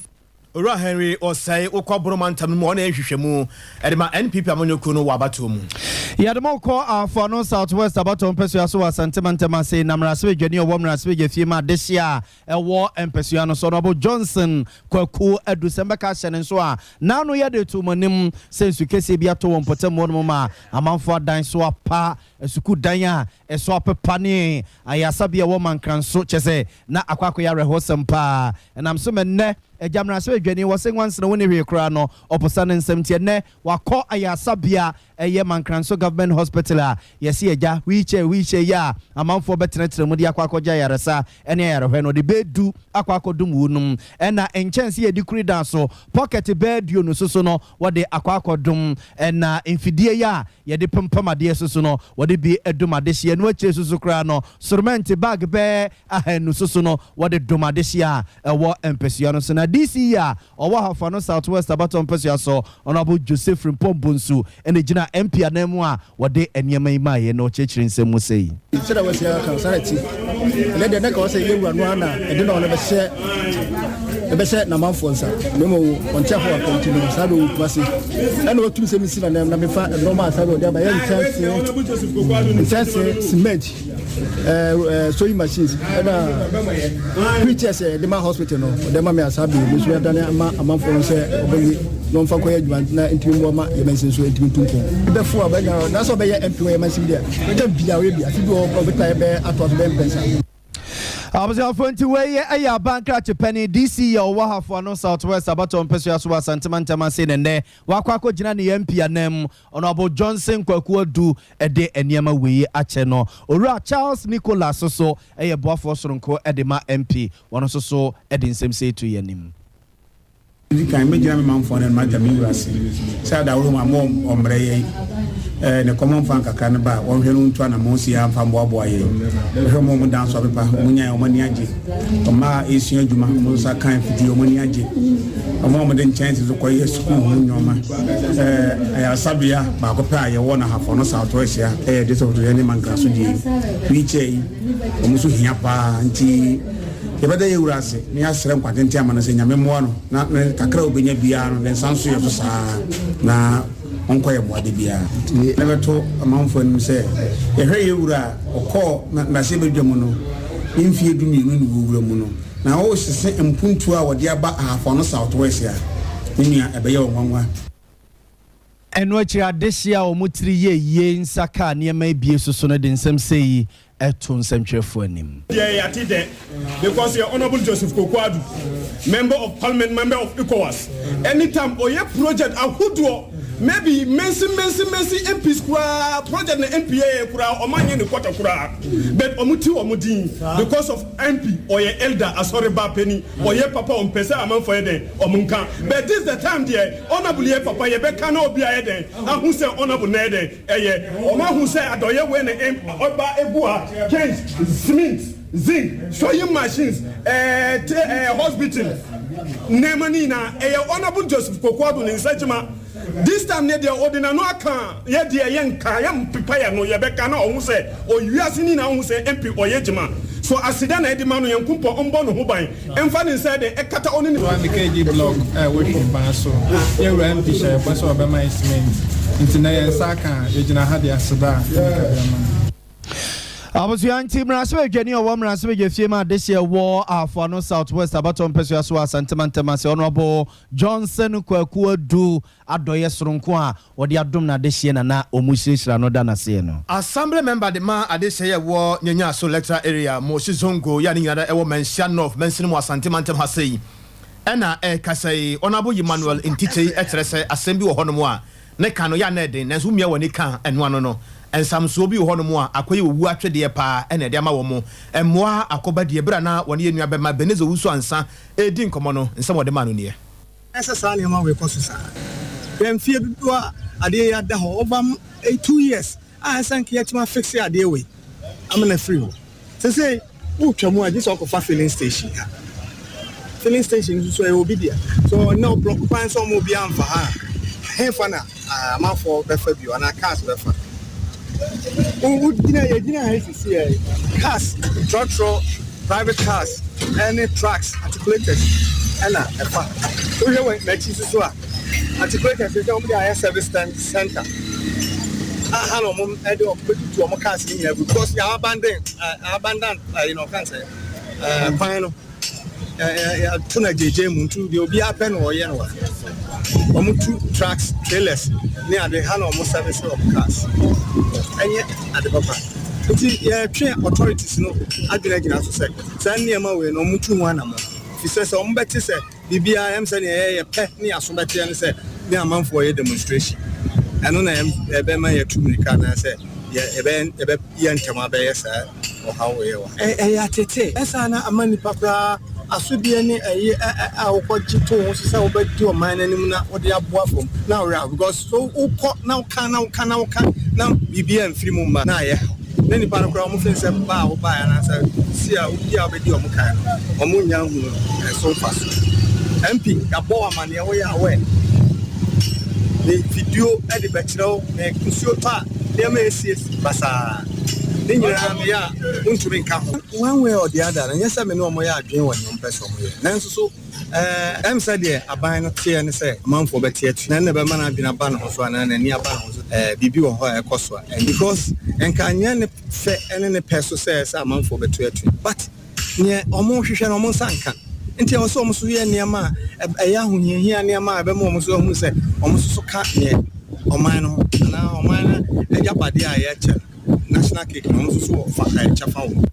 Owura Henry Osei wokɔ Bono mantam no mu a ɔna yɛ nhwehwɛmu de ma NPP amanyɔkuo no wɔ abatoɔ mu. Yɛde mo kɔ Afoano South West abatoɔ mpɛsoa so wɔ Asante mantam ase na mmarahyɛbadwani a ɔwɔ mmarahyɛbadwafie ma adehyeɛ a ɛwɔ mpɛsoa no so Honourable Johnson Kwaku Adu sɛ mbɛka ahyɛ ne nso a n'ano yɛ de too mo anim sɛ nsu kɛseɛ bi atɔ wɔ mpɔtam hɔnom ma amanfoɔ adan so apa, sukuu dan a ɛso apepa ne ayaresabea a ɛwɔ Mankranso kyerɛ sɛ na akɔ akɔyɛ awerɛhosɛm paa. Ɛnam so ma nnɛ Agya mmarahyɛbadwani wɔ se nwansena wonni hwee koraa no ɔposa ne nsam nti ɛnnɛ wakɔ ayaresabea Ɛyɛ Mankranso Government Hospital a yɛse agya wheelchair wheelchair yi a amanfoɔ bɛtenatena mu de akɔ akɔgye ayaresa ne ayarehwɛ no, ɔde bɛɛ du akɔ akɔdom wunom. Ɛna nkyɛnse yɛde kuri dan so pocket bɛɛ aduonu soso no wɔde akɔ akɔdom. Ɛna mfidie yi a yɛde pempam adeɛ soso no wɔde bi dom adehyeɛ. Ɛno akyire soso koraa no soromɛnte bag bɛɛ ahanu soso no wɔde dom adehyeɛ a ɛwɔ mpasua no so. Na DC yi a Ɔwɔ Ahafo Ano South West abatoɔ mpasua so, Honourable Joseph Frimpong Bonsu na ɛgyina MP anan mu a wɔde nneɛma yi maeɛ na ɔkyerɛkyerɛ nsɛm mu sei. Sɛdeɛ wɔasi aka no, saa na ɛte. Ɛnnɛ deɛ, na ɛka hɔ sɛ yɛn wura no ara na ɛde na ɔno bɛhyɛ ɛbɛhyɛ n'amanfoɔ nsa, na mmom ɔnte afɔ wapɛ nti no, saa bɛ wɔ Kumasi. Ɛna ɔtum sɛ mesi n'anam na mefa nneɛma a saa bɛ ɔde aba, yɛ nkyɛnse, nkyɛnse, cement, sewing machines ɛna wheelchairs a yɛde ma hospital no ɔde ma me asa bi nso yɛadane ama amanfoɔ no sɛ ɔbɛyi na ɔmfa nkɔyɛ adwuma na ntumi mmoa ma yɛmansin nso ntumi ntu mpɔn bɛfo a bɛnya na sɛ ɔbɛyɛ MP wɔ yɛmansin deɛ tɛm bia ɔyɛ bi afe bi wɔ hɔ ɔbɛtumi ayɛ bɛyɛ atoa so bɛyɛ mpɛnsa. Abusuafoɔ nti wei yɛ ɛyɛ aban krakye panin DC yɛ ɔwɔ Ahafo Ano South West abatoɔ mpɛsoa so wɔ Asante mantam ase na nnɛ wakɔ akɔgyina ne MP anam Honourable Johnson Kwaku Adu de nneɛma wei akyɛ no. Owura Charles Nicholas nso yɛ boafoɔ soronko de ma MP. Wɔn nso so de nsɛm sei to yɛn anim. Di kan, mɛgyina me manfoɔ no anim ada me wura ase sɛ adaworo mu a mo ɔmmrɛ yɛn eh, ne kɔmɔ mfa nkakra no ba a wɔnhwɛ no ntu anamɔn si ara mfa mmoaboa yɛn. Hwɛ wɔn a wɔn dan so apepa, wɔn nyae, wɔn ani agye. Mmaa a ɛresua adwuma, wɔn nsa ka afidie, wɔn ani agye. Wɔn a wɔde nkyɛnse so kɔyɛ sukuu ho nneɛma. Eh, ayaresabea baako pɛ a yɛwɔ no Ahafo no South West ha, ɛyɛ District Hospital ne Mankraso deɛ yi. Wheelchair yi, wɔn nso hia paa nti Yɛbɛda yɛn Wura ase na yɛasrɛ nkwa tenten ama no sɛ Nyame mmoa no na ne kakra a ɔbɛnya biara no ne nsa nso yɛ so saa ara na ɔnkɔ yɛn mmoa da biara. Nti na bɛto amanfoɔ anim sɛ yɛhwɛ yɛn Wura a ɔkɔɔ mmarahyɛbadwa mu no ne mfeɛ dumienu ne wɔ wura mu no na ɔresese mpuntuo a wɔde aba Ahafo Ano South West a, me nua ɛbɛyɛ wo nwanwa. Ɛno akyiri adehye a wɔn tiri yɛ yie nsa kaa nneɛma abie so no de nsɛm sei yi to nsɛntwerɛfoɔ anim. Deɛ yɛate dɛ because yɛ Honourable Joseph Koku Adu, member of parliament, member of ECOWAS, anytime ɔyɛ project ahodoɔ maybe mensi mensi mensi MPs koraa project na MP yɛyɛ koraa ɔmo anyɛ ne quarter koraa but ɔmo ti ɔmo din because of MP ɔyɛ elder asɔre ba panin ɔyɛ papa ɔmpɛ sɛ amanfoɔ yɛ dɛn ɔmo nka but this the time deɛ Honourable yɛ papa yɛ bɛ ka na obi ayɛ dɛn ahu sɛ honourable na yɛ dɛn ɛyɛ ɔmo ahu sɛ adɔyɛ wei na ɔba egu ha chains cement zinc sewing machines ɛɛ te ɛɛ hospital nneɛma ne nyinaa ɛyɛ honourable Joseph Koku Addo ne nsa adwuma this time ne deɛ ɔde n'ano aka yɛ deɛ yɛ nka yɛ mpepa yɛ no yɛ bɛ ka na ɔho sɛ ɔwiase ne nyinaa ɔho sɛ MP ɔyɛ adwuma so aseda na ɛde ma no yɛn nkumpɔ ɔmbɔ ne ho ban. Mfa ne nsa dɛn ɛkata ɔne ne. Soa ne KG block a ɛwɔ Hwimban so. Yɛn wura MP hyɛ yɛn bɔ sɛ ɔbɛma yɛn cement nti nnɛ yɛn nsa aka a, yɛgyina ha de aseda a ɛnni kabea ma no. Abusua nti mmarahyɛbadwani a ɔwɔ mmarahyɛbadwafie ma adehyeɛ wɔ Ahafo Ano South West abatoɔ mpɛsoa so wɔ Asante mantam ase Honourable Johnson Kwaku Adu adɔeɛ soronko a wɔde adom no adehyeɛ na na wɔhyirahyira no da no aseɛ no. Assembly member de ma adehyeɛ yɛ wɔ Nyanyaso Electoral Area, Moshi Zongo yɛ a ne nyinaa da ɛwɔ Manhyia North mansini mu Asante mantam ha sei ɛna ɛrekasa yi. Honourable Emmanuel Ntikyei kyerɛ sɛ asɛm bi wɔ hɔnom a ne ka no yɛ a na ɛden nanso womia w'ani ka a ɛno ano no nsamsoɔ bi wɔ hɔnom a akɔyɛ owu atwedeɛ paa ɛna ɛde ama wɔn mmoa akɔba die. Berɛ a na wɔne yɛn nua bɛma Ebenezer Owusu Ansah redi nkɔmmɔ no nsɛm a ɔde maa no nie. Ɛsɛ saa nneɛma wei kɔ so saa. Hwɛ mfeɛ dodoɔ a adeɛ yi ada hɔ, over 2 years a ɛsɛ nka yɛatumi afixe adeɛ wei ama no afiri hɔ. Sesei wotwa mu a gye sɛ ɔkɔfa filling station ha. Filling station nso so ɛyɛ obi dea. So ɔnna ɔblɔk kwan sɛ ɔma obi amfa ha a, hefa na amanfoɔ bɛfa bio anaa cars bɛfa? Wogyina yɛgyina ha sisi yɛ cars trɔtrɔ private cars ɛne trucks articulators ɛna ɛfa. Wohwɛ wɔ n'akyi nso so a articulators sɛ wɔn de ayɛ service center aha na wɔn ɛde wɔn bɛtutu wɔn cars ne nyinaa gu because yɛ abandon abandon ɛyi na ɔka sɛ kwan no yɛato no agyegye mu nti deɛ obiara pɛ na ɔyɛ no wɔ wɔn tu trucks, trailers ne ade ha na wɔn service wɔn cars. Ɛnyɛ ade papa nti yɛtwe authorities no adwene agyina so sɛ saa nneɛma wei no wɔn tu ho anamɔ fi sɛ sɛ wɔn bɛte sɛ biribiara ɛm sɛ nea yɛyɛ pɛ ne aso bɛteɛ no sɛ ne amanfoɔ yɛ demonstration, ɛno na ɛbɛma yɛtu mirika anaasɛ yɛbɛyɛ yɛbɛyɛ ntɛm abɛyɛ saa ɔhaw wɔ yɛ wɔ ɛyɛ atete ɛsan na ama nipa koraa asodie ne ɛyi a wokɔgye to ho so sɛ wobɛdi ɔman no anim na wode aboa fam na worɛ because so wokɔ na woka na woka na woka na biribiara mfiri mu mma na ayɛ haw na nipa no koraa ɔmo fɛn sɛ ba a wobaeɛ anaasɛ si a wodi a wobɛdi ɔmo kan no ɔmo nya hunu ɛso mfa so. MP yɛabɔ wo amanneɛ, woyɛ aware ne video de bɛkyerɛ wo ne nsuo tɔ a nneɛma ɛsie basaa ne nyinaa meyɛ a wontumi nka ho. One way or the other no, nyɛ sɛ me ne ɔmo yɛ adwene wɔ nea ɔmo pɛ sɛ ɔmo yɛ, nanso so ɛm sɛ deɛ aban no teɛ ne sɛ amanfoɔ bɛte atu na ɛna bɛma no adwene aba ne ho so anaa n'ani aba ne ho so biribi wɔ hɔ a ɛkɔ so a, because nka nyɛ ne fɛ ɛne ne pɛ so sɛ amanfoɔ bɛto atu, but neɛ ɔmo hwehwɛ no ɔmo nsa nka nti ɛwɔ sɛ ɔmo so yɛ nneɛma a ɛyɛ ahohiahia, nneɛma a ɛbɛma ɔmo so ahu sɛ ɔmo nso so ka neɛ ɔman no ho anaa ɔman no agyapadeɛ a yɛkyɛ no, national cake no, ɔmo nso so wɔ fa kyɛfa wɔ.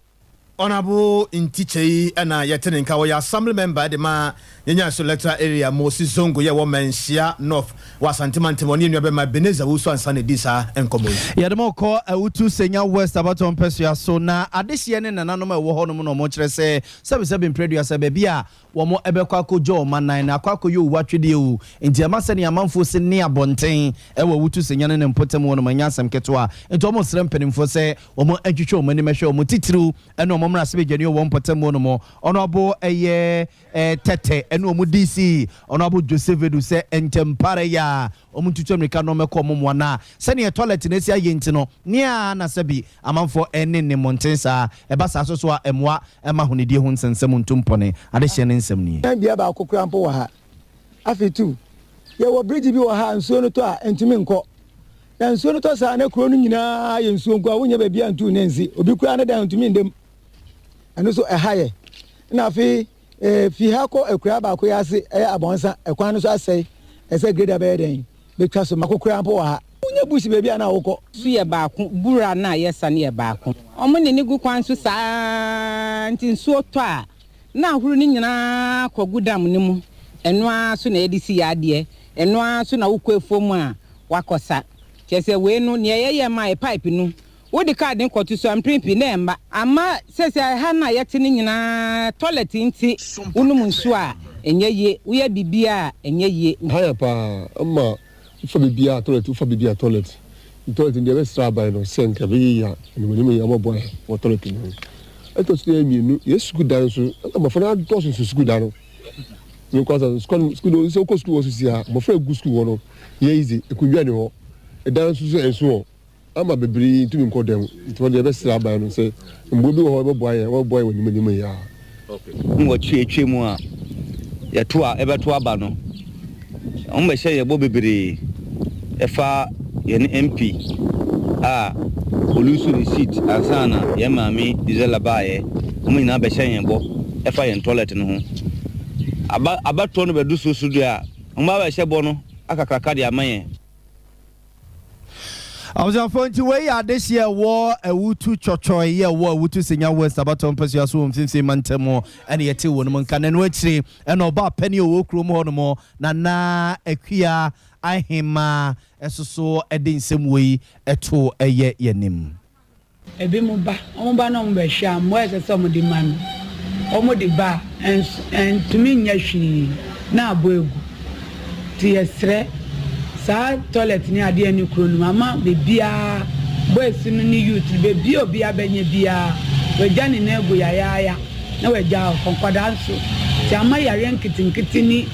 Honourable Ntikyei ɛna yɛte ne nka, wɔyɛ assembly member de ma Nyanyanso Electoral Area, Mosi Zongo yɛ wɔ Manhyia North wɔ Asante Mantam. Ɔne yɛn nua bɛma Ebenezer Owusu Ansa na ɛdi saa nkɔmmɔ yi. Yɛde mo kɔ Awutu Senya West abatoɔ mpɛsoa so na adehyeɛ ne nananom a ɛwɔ hɔnom na wɔkyerɛ sɛ sɛbesɛbe mprɛduasa baabi a wɔn bɛkɔ akɔgya wɔn anan na akɔ akɔyɛ owu atwedeɛ o. Nti ɛma sɛnea amanfoɔ si ne abɔnten wɔ Awutu Senya ne ne mpɔtam hɔ nom ɛnyɛ asɛm ketewa. Nti wɔn srɛ mpanimfoɔ sɛ wɔn ntwitwa wɔn anim hwɛ wɔn titiriw ne wɔn mmarahyɛbadwani wɔ mpɔtam hɔ nom Honourable ɛyɛ Tɛtɛ ne wɔn DC Honourable Joseph Edu sɛ ntɛmpare yɛ a wɔn ntutu mmirika na wɔmmɛkɔ wɔn mmoa na sɛdeɛ toilet no asi ayɛ nti no nea na sɛbi amanfoɔ ɛne ne mmɔnten saa ɛba saa nso so a ɛmmoa ɛma ahonidie ho nsɛnsɛm ntu mpɔne adehyeɛ ne nsɛm nie. Bea baako koraa mpo wɔ ha. Afei tu, yɛwɔ bridge bi wɔ ha a nsuo no tɔ a ɛntumi nkɔ. Na nsuo no tɔ saa na kuro no nyinaa yɛ nsuo nko a wonnya baabi a ntu ne nsi. Obi koraa ne dan ntumi nda mu. Ɛno nso ɛha yɛ. Ɛna afei eh, fi ha kɔ akuraa baako yi ase ɛyɛ Abɔnsa, ɛkwan no nso asɛe. Ɛsɛ grader bɛyɛ dɛn bɛtwa so. Mako koraa mpo wɔ ha. Wonya bush baabi a na wokɔ. Su yɛ baako, bura no a yɛsa no yɛ baako. Wɔn ne no gu kwan so saa ara nti nsuo tɔ a, na ahuru no nyinaa kɔgu dam no mu. Ɛno ara so na yɛde si yɛn adeɛ. Ɛno ara so na wokɔ afuom a, woakɔsa. Kyerɛ sɛ wei no, nea yɛyɛ maa yɛ pipe no, wode card no kɔto so a, mprɛn pii na ɛmma. Ama seesei ɛha no a yɛte no nyinaa, toilet nti, wonom nsuo a, ɛnyɛ yie, woyɛ biribiara a, ɛnyɛ yie. Ha yɛ paa ma Wofa biribiara toilet wofa biribiara toilet toilet no deɛ ɛbɛsrɛ aban no sɛ nka ɛbɛyɛ yie a animuonyam yɛ wɔbɛboa yɛn wɔ toilet no ho. Ɛtɔ so deɛ mmienu yɛ sukuu dan nso ɛna mmɔfra no adɔɔso nso sukuu dan no. Mekɔ asa sukuu no sukuu no sɛ wokɔ sukuu hɔ so si a mmɔfra egu sukuu hɔ no yɛ easy nkonnwa ni hɔ ɛdan nso so ɛnso hɔ. Ama bebree ntumi nkɔ dan mu nti wɔn deɛ yɛbɛsrɛ aban no sɛ mmoa bi wɔ hɔ a ɛbɛboa yɛn wɔbɛboa yɛn wɔ anim anim yi ara. Nwɔtwe atwa mu a yɛto a ɛbɛto aba no, wɔbɛhyɛ yɛn bɔ bebree ɛfa yɛn MP a ɔluusu ne seat ansa na yɛn maame Gisela baeɛ. Wɔn nyinaa bɛhyɛ yɛn bɔ ɛfa yɛn toilet no ho. Aba abatoɔ no bɛdu so so deɛ a, wɔbɛhyɛ bɔ no akakraka de ama yɛn. Abusuafoɔ nti wei yɛ adehyeɛ ɛwɔ Awutu Twɔtwɔe yɛ ɛwɔ Awutu Senya West abatoɔ mpasua so wɔ Mfimfini mantam ɛna yɛte wɔ no mu nka na ɛno akyire ɛna ɔbaa panin ɔwɔ kurom hɔ nom Nana Akua Ahemaa ɛsoso ɛde nsɛm wei ɛto ɛyɛ yɛnim. Ebinom ba, wɔba na wɔbɛhwɛ a, mmoa a ɛsɛ sɛ wɔde ma no, wɔde ba a, ɛnso ɛntumi nyɛ hwee na abɔ agu. Nti yɛsrɛ, saa toilet ne adeɛ a ɛnni kuro no mu ama baabiara, boys no ne youth no, baabi a obiara bɛnya biara, wagya ne nan agu yayaaya na wagya hɔ kɔ. Nkwadaa nso, nti ama yareɛ nketenkete ne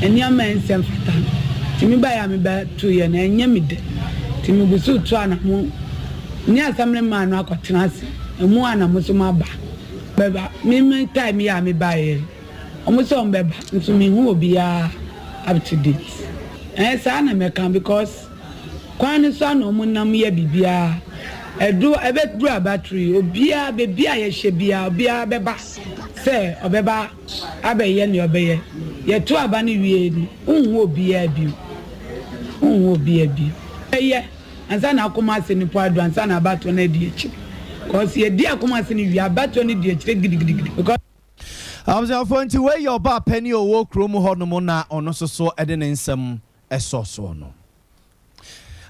nneɛma a ɛnsɛ mfata no. Nti mebaeɛ a mebɛtoeɛ no, ɛnyɛ me dɛ. Nti megu so retu anamo. Ne assembly man no akɔtena ase emu a na mo nso mo aba bɛba me me time yi a me baeɛ yi wɔn sɛ wɔn bɛba nso me hu obiara up to date ɛɛ saa na mɛka because kwan no so ana wɔn nam yɛ biribiara ɛdu ɛbɛduru abatiri yi obiara beebi a yɛhyɛ biara obiara bɛba sɛ ɔbɛba abɛyɛ nea ɔbɛyɛ yɛto aba no wie no nhu obiara bio nhu obiara bio ɛyɛ. Ansa na Akomase no po adu ansa na abatoɔ no adi akyire cause yɛdi Akomase no wie a abatoɔ no di akyire gidigidigidi because. Abusuafoɔ nti wei yɛ ɔbaa panin a ɔwɔ kurom hɔ nom na ɔno nso so de ne nsɛm sɔ soɔ no.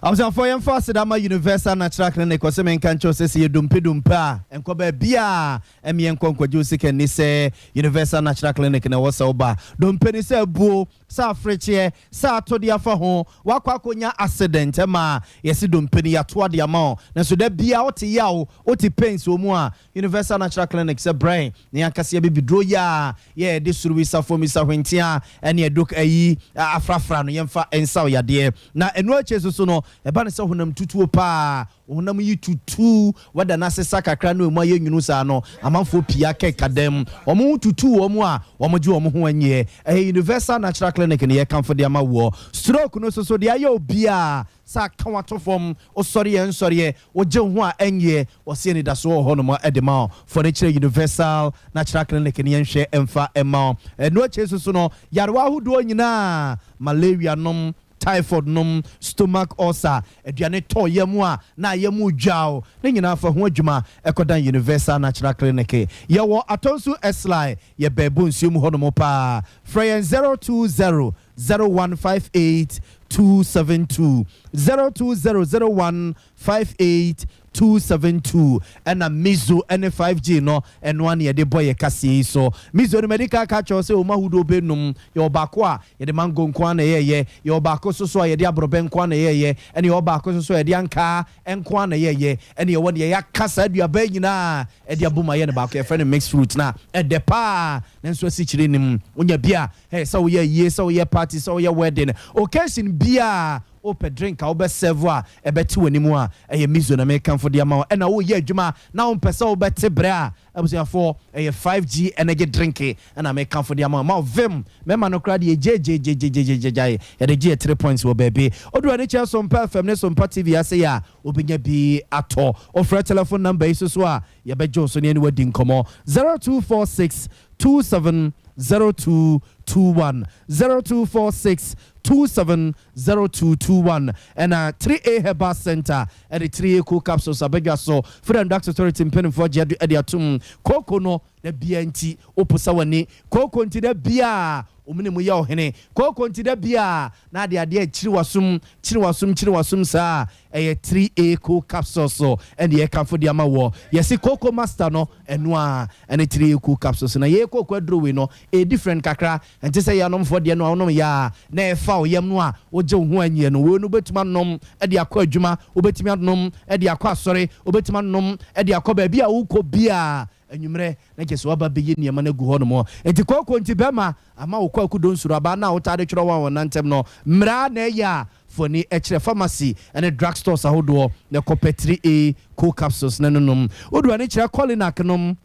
Abusuafoɔ yɛmfa aseda ma Universal Natural Clinic ɔse menka nkyerɛ wo sɛ sɛ yɛ dompe dompe a nkɔ baabiaa ɛmeɛ nkɔ nkɔgye wo sika nni sɛ Universal Natural Clinic na ɛwɔ sɛ woba dompe ne sɛ abuo sɛ afrekyeɛ sɛ ato de afa ho, woakɔ akɔnya accident ma yɛse dompe no yɛatoa de ama wo, nanso da biara wote yaw, wote pains wɔ mu a, Universal Natural Clinic sɛ brɛ na yɛankasa yɛbɛbiduro yi a yɛde suruwisa, fomisa, hwentea ne ɛdok ayi afrafra no yɛmfa nsa wo yadeɛ. Na ɛno akyire nso so no, ɛba no sɛ honam tutuo paa, Wo honam yi tutu, wada no asesa kakra na emu ayɛ nwunu saa no, amanfoɔ pii aka ɛka dɛm. Wɔn ho tutu wɔn a, wɔgye wɔn ho anyiɛ. Ɛyɛ Universal Natural Clinic na yɛkamfo de ama woɔ. Stroke no nso so, deɛ ayɛ obiara sɛ aka wo ato fam, wosɔreɛ nsɔreɛ, wogye wo ho a ɛnyeɛ, wɔse anidasoɔ wɔ hɔnom de ma wo. Fa no kyerɛ Universal Natural Clinic na yɛnhwɛ mfa mma wo. Ɛno akyire nso so no, yarewa ahodoɔ nyinaa, malaria nom, typhoid nom, stomach ulcer, aduane tɔ yam a na yam redwaw, ne nyinaa fa ho adwuma kɔdan Universal Natural Clinic. Yɛwɔ Atonsu Eslai, yɛbɛn Bonsuo mu hɔnom paa. Frɛ yɛn 020 0158 272, 020 0158. 272 ɛna Mizo ɛne 5G no ɛno ara na yɛde bɔ yɛ kaseɛ yi so. Mizo no madi kan aka akyerɛ wo sɛ wɔn ahodoɔ bɛnum. Yɛwɔ baako a yɛde mango nko ara na ɛyɛɛyɛ, yɛwɔ baako nso so a yɛde aborɔbɛ nko ara na ɛyɛɛyɛ, ɛna yɛwɔ baako nso so a yɛde ankaa nko ara na ɛyɛɛyɛ, ɛna yɛwɔ deɛ yɛaka saa aduaba yi nyinaa de abom ayɛ no baako, yɛfrɛ no mixed fruit na ɛdɛ pa ara nanso asikyire nnim. Wonya bi a, hey, sɛ woyɛ ayie, sɛ woyɛ party, sɛ woyɛ wedding, occasion biara wopɛ drink a wobɛ serve a ɛbɛte w'anim a, ɛyɛ Mizo na mekamfo de ama wo. Ɛna woreyɛ adwuma na wompɛ sɛ wobɛte brɛ a, abusuafoɔ, ɛyɛ 5G energy drink na mekamfo de ama wo. Ma wo vim, mɛma no koraa deɛ gyegyeegyegyeegyegyae, yɛde gye yɛ 3 points wɔ baabi. Wodu ani kyerɛ Sompa FM ne Sompa TV ase yi a, wobɛnya bi atɔ. Wofrɛ telephone number yi so so a, yɛbɛgye wo so ne yɛne wo adi nkɔmmɔ, 0246 270221, 0246 270221. Ɛna 3A Herbal Centre de 3A Cool Capsules abadwa so. Food and Drugs Authority mpanimfoɔ agye de atom. Kooko no, da biara nti, woposa w'ani. Kooko nti, da biara wo mene mu yɛ ɔhene. Kooko nti, da biara na ade adeɛ kyiri w'asom, kyiri w'asom, kyiri w'asom saa. Ɛyɛ 3A Cool Capsules ɛne yɛkamfo de ama woɔ. Yɛse Kooko Master no, ɛno ara ɛne 3A Cool Capsules. Na yei kooko aduro wei no, ɛyɛ different kakra. Ɛnte sɛ yɛanomfoɔ deɛ no a wonom yɛ a na ɛfa wo yam no a wogye wo ho anyiɛ no. Wei no wobɛtumi anom de akɔ adwuma, wobɛtumi anom de akɔ asɔre, wobɛtumi anom de akɔ baabi a wokɔ biara anwummerɛ na kyerɛ sɛ woaba abɛyi nneɛma no agu hɔ nom. Nti kooko nti bɛrima ama wo kwaku donsuro abaa no a wotaa de twerɛ wɔn a wɔnantɛm no mmara na ɛyɛ a fa ani kyerɛ pharmacy ne drug stores ahodoɔ na kɔpɛ 3A co-capsules no nom. Wodu ani kyerɛ Colinak nom.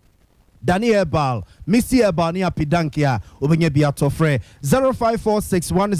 Dani Herbal, Misty Herbal ne Api Danke a wobɛnya bi atɔ. Frɛ 0546 10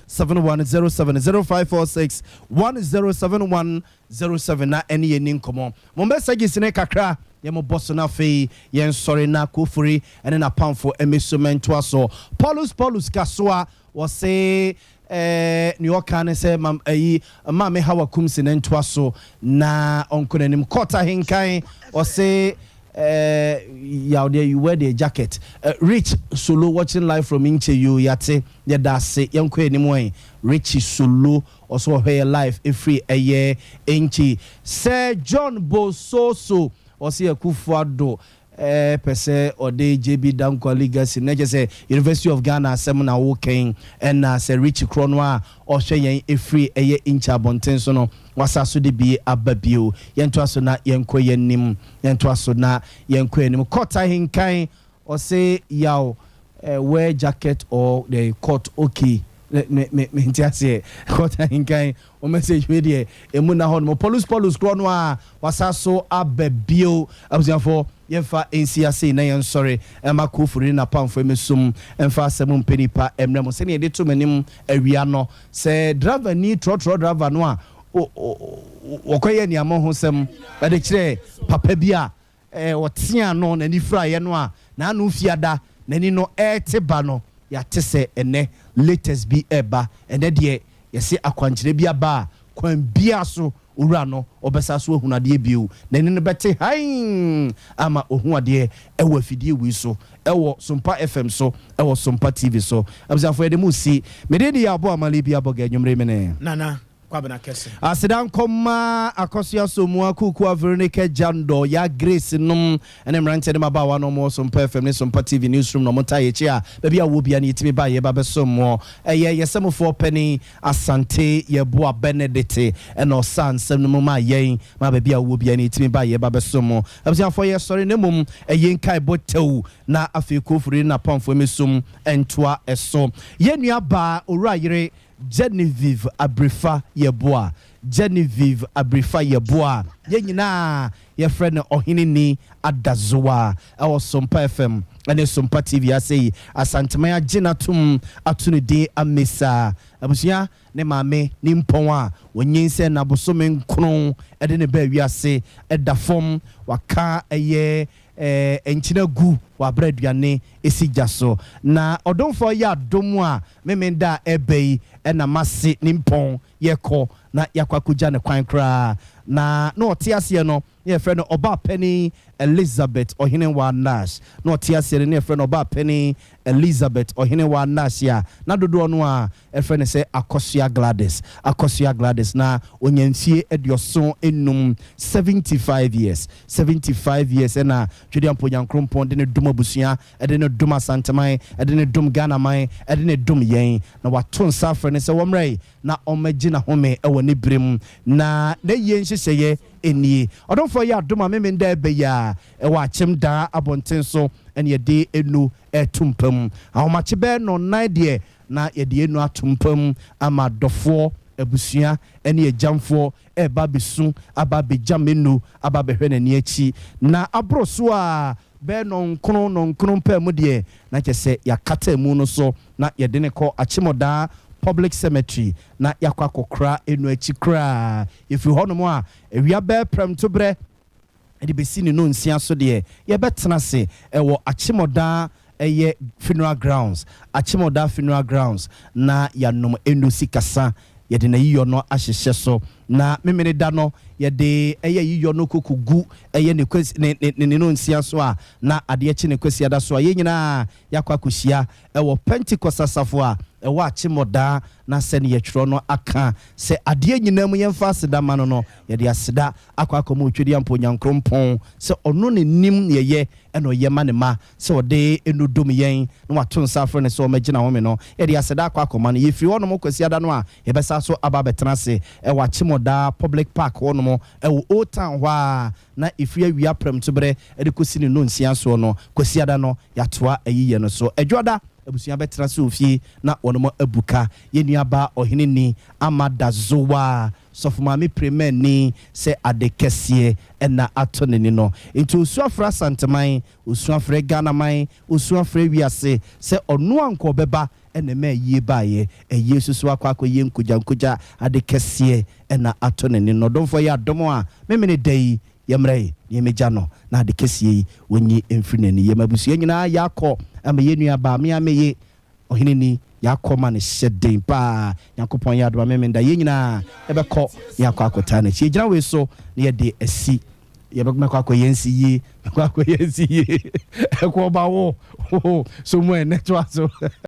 7107, 0546 10 7107 na ɛne yɛn nni nkɔmmɔ. Mo messages no kakra yɛmmobɔ so na afei yɛnsɔre na Kofori ne n'apamfo mmɛsu mmɛntoa so. Paulus Paulus Kasoa wɔse Eh, nea ɔka ne sɛ ma ayi Maame Hawa Kumsi no ntoa so na ɔnkɔ n'anim. Court ahenkan, ɔse eh, yaw deɛ you wear the jacket. Eh, Rich Solo watching live from Inche yoo, yate, yɛda ase, yɛnkɔ anim ɛ. Richie Solo, ɔso ɔhwɛ yɛ live ɛfiri ɛyɛ Inche. Sir John Bososo, ɔse Akufo Addo pɛ sɛ ɔde JB Danquah legacy no, na kyerɛ sɛ University of Ghana asɛm na woka yi, ɛna sɛ Richie korɔ no a ɔhwɛ yɛn ɛfiri ɛyɛ Inche abɔnten so no, wasa so de bi aba bio. Yɛntoa so na yɛnkɔ yɛn anim, yɛntoa so na yɛnkɔ yɛn anim. Court ahenkan, ɔse yaw wear jacket or the court okay, me me me nte aseɛ. Court ahenkan, Wo message wei deɛ emu nna hɔ nom. Polus Polus korɔ no ara wasa so aba bio. Abusuafoɔ yɛmfa nsi ase na yɛnsɔre mma Kofori ne n'apamfoɔ mmɛsum mfa asɛm mpɛ nipa mmrɛ mo sɛdeɛ yɛde to m'anim awia no. Sɛ driver ni trɔtrɔ driver no a wɔkɔyɛ aniammɔhosɛm de kyerɛɛ papa bi a Ɔteaa no, n'ani firaeɛ no a n'ano fiada, n'ani no rete ba no, yɛate sɛ ɛnnɛ latest bi reba. Ɛnnɛ deɛ yɛse akwankyerɛ bi aba a kwan biara so owura no ɔbɛsa so ahunu adeɛ bio. N'ani no bɛte hann ama wahu adeɛ wɔ afidie wei so, wɔ Sompa FM so, wɔ Sompa TV so. Abusuafoɔ yɛde mo resi. Me din de Yaw Boamale Biabɔga anwummere mene. Nana. Kwabena Kɛse. Aseda nkɔma Akɔsoa Somoa, Kuukua Veronica Jandor, Yaa Grace nom ne mmeranteɛ ne mmabaawa no wɔwɔ Sompa FM ne Sompa TV newsroom na wɔtaa yɛn akyi a baabi a wɔwɔ biara no yɛtumi ba yɛba bɛsom moɔ. Ɛyɛ yɛsɛmofoɔ panin Asante Yeboah Benedict na ɔsaa nsɛm no mu maa yɛn ma baabi a wowɔ biara no yɛtumi ba yɛba bɛsom mo. Abusuafoɔ yɛsɔre na mmom ɛyɛ nkaebɔ tɛw na afei Kofori ne n'apamfoɔ mmɛsom ntoa so. Yɛn nua baa Owura yere Genevieve Abirifa Yeboah Genevieve Abirifa Yeboah, yɛn nyinaa yɛfrɛ no Ɔhene Ni Adazoa wɔ Sompa FM ne Sompa TV ase yi, Asanteman agye no atom ato ne din Amisa. Abusua ne maame nimpɔn a wɔnyinsɛn no abosome nkron de no baa wiase da fam, waka ɛyɛ Nkyene agu wɔ aberɛ aduane si gya so. Na ɔdomfoɔ yɛ adom a, Memenda a ɛreba yi na m'ase ne mpɔn yɛkɔ na yɛakɔ akɔgya no kwan koraa. Na na ɔte aseɛ no, na yɛfrɛ no Ɔbaapanin Elizabeth Ɔhenewaa Nash. Na ɔte aseɛ no, na yɛfrɛ no Ɔbaapanin Elizabeth Ɔhenewaa Nash a na dodoɔ no ara frɛ no sɛ Akosua Gladys. Akosua Gladys, na ɔnya mfie 75, 75 years, 75 years, ɛna Twedeampo Nyankrompɔn de no dom abusua, de no dom Asanteman, de no dom Ghanaman, de no dom yɛn. Na wato nsa afrɛ no sɛ wɔmmra yi na ɔmmɛgye n'ahome wɔ ne berɛ mu, na n'ayie nhyehyɛeɛ nie. Ɔdomfoɔ yɛ adom a Memenda ɛbɛ yi a ɛwɔ Akyem Daa abɔnten so na yɛde enu reto mpa mu. Ahomakye bɛyɛ nnɔnnan deɛ na yɛde enu ato mpa mu ama adɔfoɔ, abusua ne agyamfoɔ reba abɛsu, aba abɛgyam enu, aba abɛhwɛ n'ani akyi. Na aboro so a bɛyɛ nnɔnkron, nnɔnkron paa mu deɛ na kyerɛ sɛ yɛakata emu no so na yɛde no kɔ Akyemɔdaa Public Cemetery na yɛakɔ akɔkora enu akyi koraa. Yɛfiri hɔnom a, awia bɛyɛ prɛmtoberɛ de bɛsi ne nnɔnsia so deɛ, yɛbɛtena ase wɔ Akyemɔdaa ɛyɛ Funeral Grounds, Akyemɔdaa Funeral Grounds, na yɛanom enu sikasa, yɛde n'ayiyɔ no ahyehyɛ so. Na Memeneda no, yɛde ɛyɛ ayiyɔ no kɔkɔgu ɛyɛ ne kwasi, ne, ne, ne nnɔnsia so a, na adeɛ kye ne Kwasiada so a, yɛn nyinaa yɛakɔ akɔhyia wɔ Pentekost asafo a ɛwɔ Akyemmɔdaa, na sɛdeɛ twerɛ no aka sɛ adeɛ nyinaa mu yɛmfa aseda mma no no, yɛde aseda akɔ akɔma Otwedeampo Onyankrompɔn sɛ ɔno na nim deɛ ɛyɛ na ɔyɛ ma ne mma, sɛ ɔde no dom yɛn na wato nsa afrɛ no sɛ ɔmmɛgye n'ahome no, yɛde aseda akɔ akɔma no. Yɛfiri hɔnom Kwasiada no a, yɛbɛsan so aba abɛtena ase wɔ Akyemmɔdaa Public Park hɔnom wɔ Old Town hɔ ara, na ɛfiri awia prɛmtoberɛ de kɔsi ne nnɔnsia soɔ no, Kwasiada no, yɛatoa ayiyɛ no so. Adwoada, abusua bɛtena ase wɔ fie na wɔnom abu ka. Yɛn nuabaa Ɔheneni Ama Dazowa, Sɔfo Maame Premani sɛ ade kɛseɛ na atɔ n'ani no. Nti ɔsu afrɛ Asanteman, ɔsu afrɛ Ghanaman, ɔsu afrɛ wiase sɛ ɔno anka ɔbɛba na ɛma ayie baeɛ. Ayie nso so akɔ akɔyɛ nkogyankogya, ade kɛseɛ na atɔ n'ani no. Ɔdomfoɔ yɛ adom a, Memene da yi Yɛmmrɛ yi na yɛmmɛgya no na ade kɛseɛ yi ɔnyi mfiri n'ani. Yɛma abusua nyinaa yɛakɔ ama yɛn nua baa me a meye ɔhene ni yɛakɔ ma no hyɛ den paa. Nyankopɔn yɛ adom a Memenda yɛn nyinaa yɛbɛkɔ na yɛakɔ akɔtaa n'akyi. Yɛgyina wei so na yɛde asi yɛbɛ mɛkɔ akɔyɛ nsi yie mɛkɔ akɔyɛ nsi yie ɛkɔ ɔba wo so mu ɛnɛ toa so.